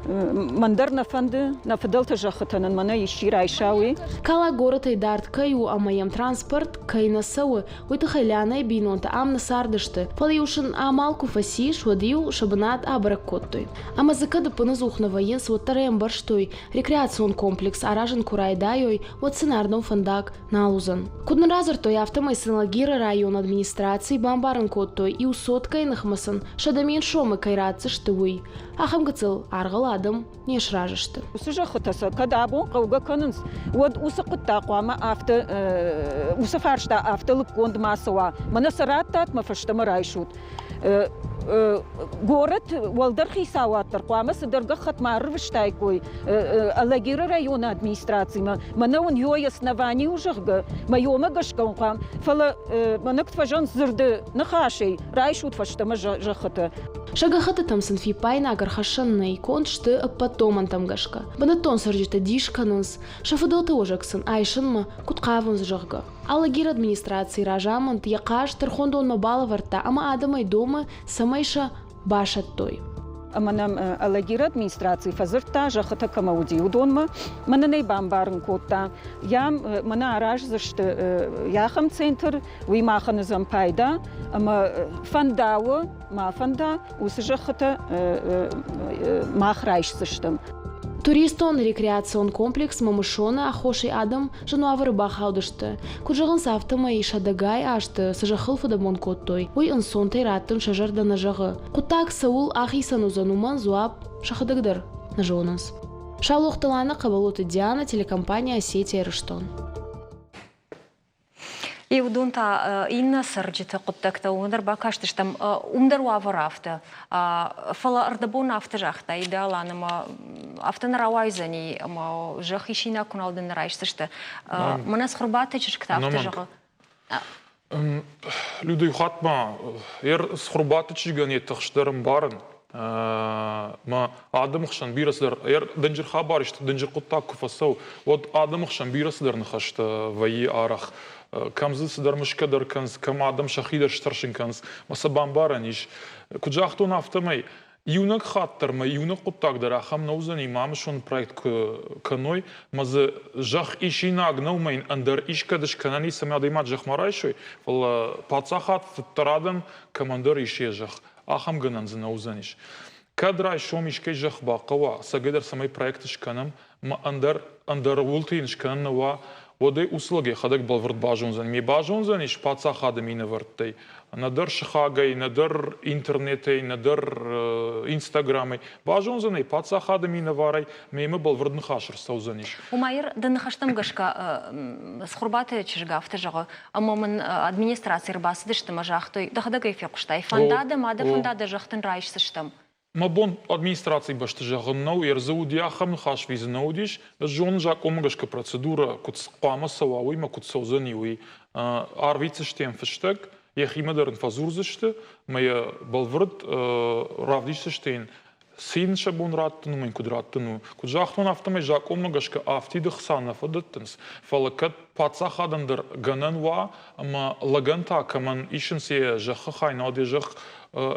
Мӕн дӕр нӕ фӕнды, нӕ фыдӕлты зӕххытӕ нын мӕнӕ исчи райса, уый. Кала горӕтӕй дард кӕй у ӕмӕ йӕм транспорт кӕй нӕ цӕуы, уый тыххӕй Лианӕйы бинонтӕ ам нӕ цардысты, фӕлӕ-иу сын амал куы фӕцис, уӕд-иу сӕ бынат абӕрӕг кодтой. Ӕмӕ дзы кӕд ӕппынӕдзух нӕ вӕййынц, уӕддӕр ӕй ӕмбӕрстой, рекреацион комплекс аразын куы райдайой, уӕд сын ардӕм фӕндаг нал уыдзӕн. Куыд нын радзырдтой, афтӕмӕй сын Лагеры районы администрацийы бамбарын кодтой, иу соткӕйы ныхмӕ сын 100 000 сомы кӕй ратдзысты, уый. Ахӕм гыццыл аргъыл Фӕлӕ адӕм не сразы сты. Уыцы зӕххытӕ сӕ кӕд абон хъӕугӕ кӕнынц, уӕд уыцы хъуыддаг хъуамӕ афтӕ, уыцы фарста афтӕ лыггонд ма цӕуа. Мӕнӕ сӕ раттат, мӕ фӕстӕмӕ райсут. Горӕт уӕлдӕр хицауад дӕр хъуамӕ цыдӕр гӕххӕтт ма ӕрвыстаиккой Алагиры районы администрацимӕ. Мӕнӕ уын йой основани у, зӕгъгӕ, мӕ йомӕ гӕсгӕ уын хъуамӕ. Фӕлӕ мӕнӕ куыд фӕзӕгъынц дзырды ныхасӕй, райсут фӕстӕмӕ зӕххытӕ. Сӕ гӕххӕттытӕм сын фиппаинаг ӕрхӕссӕн нӕй, конд сты ӕппӕт домӕнтӕм гӕсгӕ. Бынӕттон цӕрджытӕ дис кӕнынц, сӕ фыдӕлты уӕзӕг сын айсынмӕ куыд хъавынц, зӕгъгӕ. Алагиры администрацийы разамынд йӕ хъаст тӕрхондонмӕ балӕвӕрдта ӕмӕ адӕмӕй домы, цӕмӕй сӕ басӕттой. Ӕмӕ нӕм Алагиры администраци фӕдзырдта, зӕххытӕ кӕмӕ уыди, уыдонмӕ. Мӕнӕн ӕй бамбарын кодта. Йӕм мӕнӕ араздзысты ахӕм центр, уый махӕн уыдзӕн пайда ӕмӕ фӕндауы, ма фӕнда, уыцы зӕххытӕ мах райсдзыстӕм. Туристон-рекреацион комплекс Мамысоны аххосӕй адӕм зын уавӕры бахаудысты. Куыд зӕгъынц, афтӕмӕй сӕдӕгай азты цы зӕххыл фыдӕбон кодтой, уый ӕнцонтӕй раттын сӕ зӕрдӕ нӕ зӕгъы. Хъуыддаг цӕуыл ахицӕн уыдзӕн, уымӕн дзуапп сӕхӕдӕг дӕр нӕ зонынц. Саулохты Лана, Хъӕбӕлоты Диана, телекомпания «Осетия Ирыстон». Уыдон та иннӕ цӕрджыты хъуыддӕгтӕ уым дӕр бакастыстӕм, уым дӕр уавӕр афтӕ. Фӕлӕ ӕрдӕбон афтӕ загъта Идӕлан, ӕмӕ афтӕ нӕ рауайдзӕни, ӕмӕ зӕхх исинаг куы нал дын нӕ райсдзысты. Мӕнӕ Цхуырбаты чызг та афтӕ зӕгъы. Люда, иу хатт ма Цхуырбаты чызгӕн йӕ тыхст дӕр ӕмбарын. Мӕ адӕмы хсӕн бирӕ цыдӕр дынджыр хабар исты дынджыр хъуыддаг куы фӕцӕуы, уӕд адӕмы хсӕн бирӕ цыдӕр ныхӕстӕ вӕййы арӕх. Кӕм дзы цыдӕр мысгӕ дӕр кӕнынц, кӕм адӕм сӕхи дӕр стӕрсын кӕнынц, мӕ сӕ бамбарӕн ис. Куыд загътон, афтӕмӕй иунӕг хатт дӕр мӕ иунӕг хъуыддаг дӕр ахӕм нӕ уыдзӕни, Мамысон проект куы кӕной, мӕ дзы зӕхх исинаг нӕу, мӕ йын ӕндӕр искӕд скӕнӕн и, цӕмӕй адӕймаг зӕхх ма райсой, фӕлӕ паддзахад фыддӕр адӕм кӕмӕндӕр ис йӕ зӕхх. Ахӕм гӕнӕн дзы нӕ уыдзӕнис. Кӕд райсом искӕй зӕхх бахъӕуа, ӕцӕгӕйдӕр цӕмӕй проект скӕнӕм, ӕмӕ ӕндӕр ӕндӕр ууылты йын скӕнӕн нӕ уа, уӕд ӕй уыцы лӕг йӕхӕдӕг бӕлвырд базондзӕн. Ме базондзӕнис паддзахады минӕвӕрттӕй, нӕдӕр сыхагӕй, нӕдӕр интернетӕй, нӕдӕр инстаграмӕй. Базондзӕн ӕй паддзахады минӕварӕй, мемӕ бӕлвырд ныхас ӕрцӕудзӕнис. Уымӕй дӕ ныхӕстӕм гӕсгӕ Цхуырбаты чызг афтӕ зӕгъы, ӕмӕ мын администрацийы ӕрбацыдысты ӕмӕ загътой, дӕхӕдӕг ӕй фехъуыстай, фӕнда дӕ, ма дӕ фӕнда, дӕ зӕхх дын райсдзыстӕм. Мӕ бон администрацийы бӕсты зӕгъын нӕу, ӕрдзы уыди ахӕм ныхас ӕви нӕ уыдис. Ӕз зонын закъонмӕ гӕсгӕ процедурӕ куыд хъуамӕ цӕуа, уый мӕ куыд цӕудзӕни, уый. Арвитдзысты йӕм фыстӕг, йӕхимӕ дӕр ын фӕдзурдзысты, ӕмӕ йӕ бӕлвырд равдисдзысты йын, Цы йын сӕ бон раттын у, мӕн куыд раттын у? Куыд загътон, афтӕмӕй закъонмӕ гӕсгӕ афтид ӕхца нӕ фӕдӕттынц, фӕлӕ кӕд паддзахадӕн дӕр гӕнӕн уа ӕмӕ лӕгӕн та кӕмӕн исынц йӕ зӕххы хай, науӕд йӕ зӕхх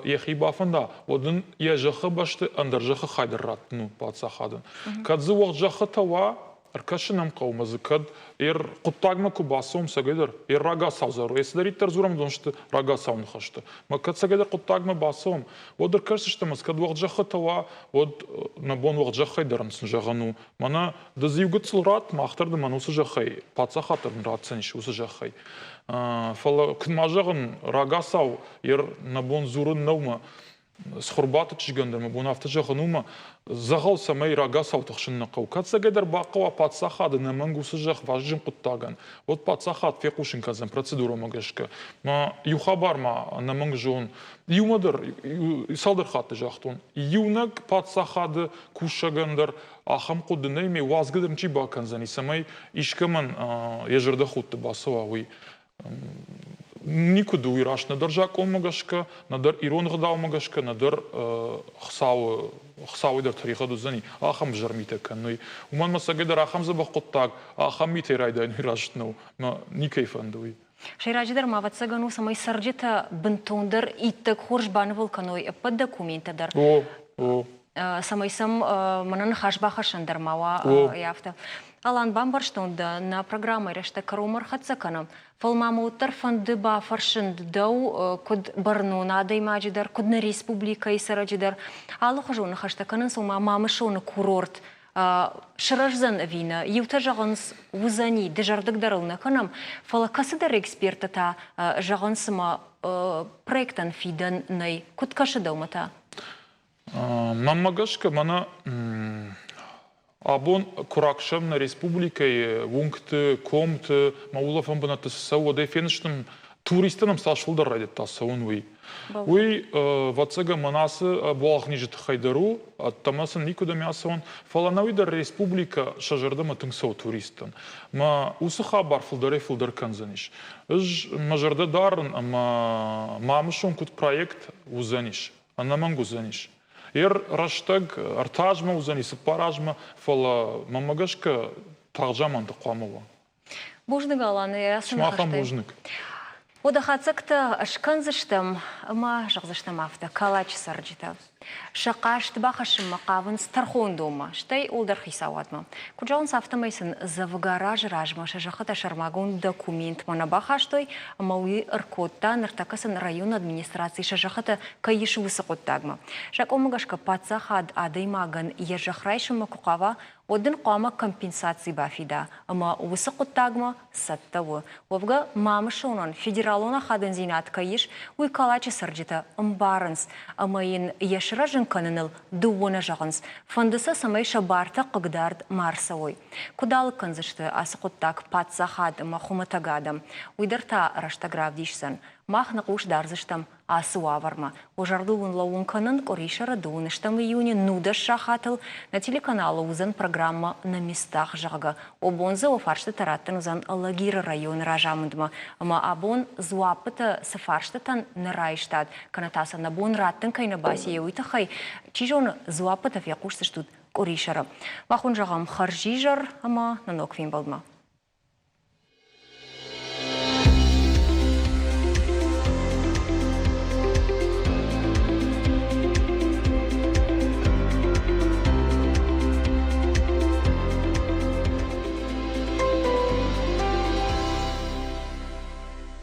йӕхи бафӕнда, уӕд ын йӕ зӕххы бӕсты ӕндӕр зӕххы хай дӕр раттын у паддзахадӕн. Кӕд дзы уӕгъд зӕххытӕ уа, ӕркӕсын ӕм хъӕуы ӕмӕ дзы кӕд йе хъуыддагмӕ куы бацӕуӕм цӕгӕйдӕр, йе рагацау зӕру, йе цыдӕриддӕр дзурӕм, уыдон сты рагацау ныхӕстӕ. Мӕ кӕд цӕгӕйдӕр хъуыддагмӕ бацӕуӕм, уӕд ӕркӕсдзыстӕм, ӕмӕ кӕд уӕгъд зӕххытӕ уа, уӕд нӕ бон уӕгъд зӕххӕй дӕр сын зӕгъӕн у. Мӕнӕ ды дзы иу гыццыл ратт, мах дӕр дын мӕн уыцы зӕххӕй, паддзахад дӕр дын ратдзӕнис уыцы зӕххӕй. Фӕлӕ куыд ма зӕгъын, рагацау йе нӕ бон дзурын нӕу мӕ Цхуырбаты чызгӕн дӕр мӕ бон афтӕ зӕгъын у, мӕ дзӕгъӕл цӕмӕй рагацау тыхсын нӕ хъӕуы. Кӕд цӕгӕйдӕр бахъӕуа паддзахады ӕнӕмӕнг уыцы зӕхх вазыгджын хъуыддагӕн, уӕд паддзахад фехъусын кӕндзӕн процедурӕмӕ гӕсгӕ. Мӕ иу хабар ма ӕнӕмӕнг зон. Иумӕ дӕр цалдӕр хатты загътон, иунӕг паддзахады кусӕгӕн дӕр ахӕм хъуыды нӕй, ме уадзгӕ дӕр ничи бакӕндзӕни, цӕмӕй искӕмӕн йӕ зӕрдӕхудты бацӕуа, уый. Никуыд уый раст нӕдӕр закъонмӕ гӕсгӕ, нӕдӕр ирон ӕгъдаумӕ гӕсгӕ, нӕдӕр Хуыцауы Хуыцауӕй дӕр тӕригъӕд уыдзӕни, ахӕм ӕвзӕр митӕ кӕной. Уымӕн ӕмӕ цӕгӕйдӕр ахӕм дзӕбӕх хъуыддаг, ахӕм митӕй райдайын уый раст нӕу, мӕ никӕй фӕнды уый. Сӕйраджыдӕр ма, ӕвӕццӕгӕн у, цӕмӕй цӕрджытӕ бынтондӕр иттӕг хорз банывыл кӕной ӕппӕт документтӕ дӕр. О, о. Цӕмӕй сӕм мӕнӕ ныхас бахӕссӕн дӕр ма уа, афтӕ. Алан, бамбӕрстон дӕ, нӕ программӕйы рӕстӕг кӕронмӕ ӕрхӕццӕ кӕнӕм, фӕлӕ ма мӕ уӕддӕр фӕнды бафӕрсын дӕу, куыд бӕрнон адӕймаджы дӕр, куыд нӕ республикӕйы цӕрӕджы дӕр. Алыхуызон ныхӕстӕ кӕнынц, ома Мамысоны курорт сырӕздзӕн ӕви нӕ. Иутӕ зӕгъынц, уыдзӕни, дызӕрдыг дӕр ыл нӕ кӕнӕм, фӕлӕ кӕцыдӕр эксперттӕ та зӕгъынц, цыма проектӕн фидӕн нӕй. Куыд кӕсы дӕумӕ та? Мӕнмӕ гӕсгӕ, мӕнӕ абон куы раксӕм нӕ республикӕйы уынгты, комты, мӕ улӕфӕн бынӕтты цы цӕуы, уӕдӕй феныстӕм, туристтӕ нӕм цас фылдӕр райдыдта цӕуын, уый. Уый, ӕвӕццӕгӕн, мӕнӕ ацы ӕбуалгъ низы тыххӕй дӕр у, ӕддӕмӕ сын никуыдӕм ацӕуын, фӕлӕ нӕуи дӕр республикӕ сӕ зӕрдӕмӕ тынг цӕуы туристтӕн. Мӕ уыцы хабар фылдӕрӕй-фылдӕр кӕндзӕнис. Ӕз мӕ зӕрдӕ дарын ӕмӕ Мамысон куыд проект уыдзӕнис, ӕнӕмӕнг уыдзӕнис. Йе рӕстӕг ӕртӕ азмӕ уыдзӕни, цыппар азмӕ, фӕлӕ мӕнмӕ гӕсгӕ тагъд заманты хъуамӕ уа. Бузныг, Алан, ацы Сымахӕн бузныг. Уӕдӕ хатдзӕгтӕ скӕндзыстӕм ӕмӕ зӕгъдзыстӕм афтӕ, Калачы цӕрджытӕ сӕ хъаст бахӕссынмӕ хъавынц тӕрхондонмӕ, стӕй уӕлдӕр хицауадмӕ. Куыд зӕгъынц, афтӕмӕй сын дзӕвгар азы размӕ сӕ зӕххытӕ сӕрмагонд документмӕ нӕ бахастой ӕмӕ уый ӕркодта, ныртӕккӕ сын районы администраци сӕ зӕххытӕ кӕй ис, уыцы хъуыддагмӕ. Закъонмӕ гӕсгӕ паддзахад адӕймагӕн йӕ зӕхх райсынмӕ куы хъава, уӕд ын хъуамӕ компенсаци бафида ӕмӕ уыцы хъуыддагмӕ цӕттӕ у. Уӕвгӕ, Мамысонӕн федералон ахадындзинад кӕй ис, уый Калачы цӕрджытӕ ӕмбарынц ӕмӕ йын йӕ сырӕзын кӕныныл дыууӕ нӕ зӕгъынц. Фӕнды сӕ, цӕмӕй сӕ бартӕ хъыгдард ма ӕрцӕуой. Куыд алыг кӕндзысты ацы хъуыддаг паддзахад ӕмӕ хуымӕтӕг адӕм, уый дӕр та рӕстӕг равдисдзӕн. Мах нӕ хъус дардзыстӕм ацы уавӕрмӕ. Уӕ зӕрдыл уын лӕууын кӕнын, къуырисӕры дыууынӕстӕм июны 19 сахатыл нӕ телеканалы уыдзӕн программӕ «На местах», зӕгъгӕ. Обон дзы уӕ фарстытӕ раттын уыдзӕн Алагиры районы разамындмӕ. Ӕмӕ абон дзуаппытӕ цы фарстытӕн нӕ райстат, кӕнӕ та сӕ нӕ бон раттын кӕй нӕ баци, уый тыххӕй, чи зоны, дзуаппытӕ фехъусдзыстут къуырисӕры. Мах уын зӕгъӕм хӕрзизӕр ӕмӕ нӕ ног фембӕлдмӕ.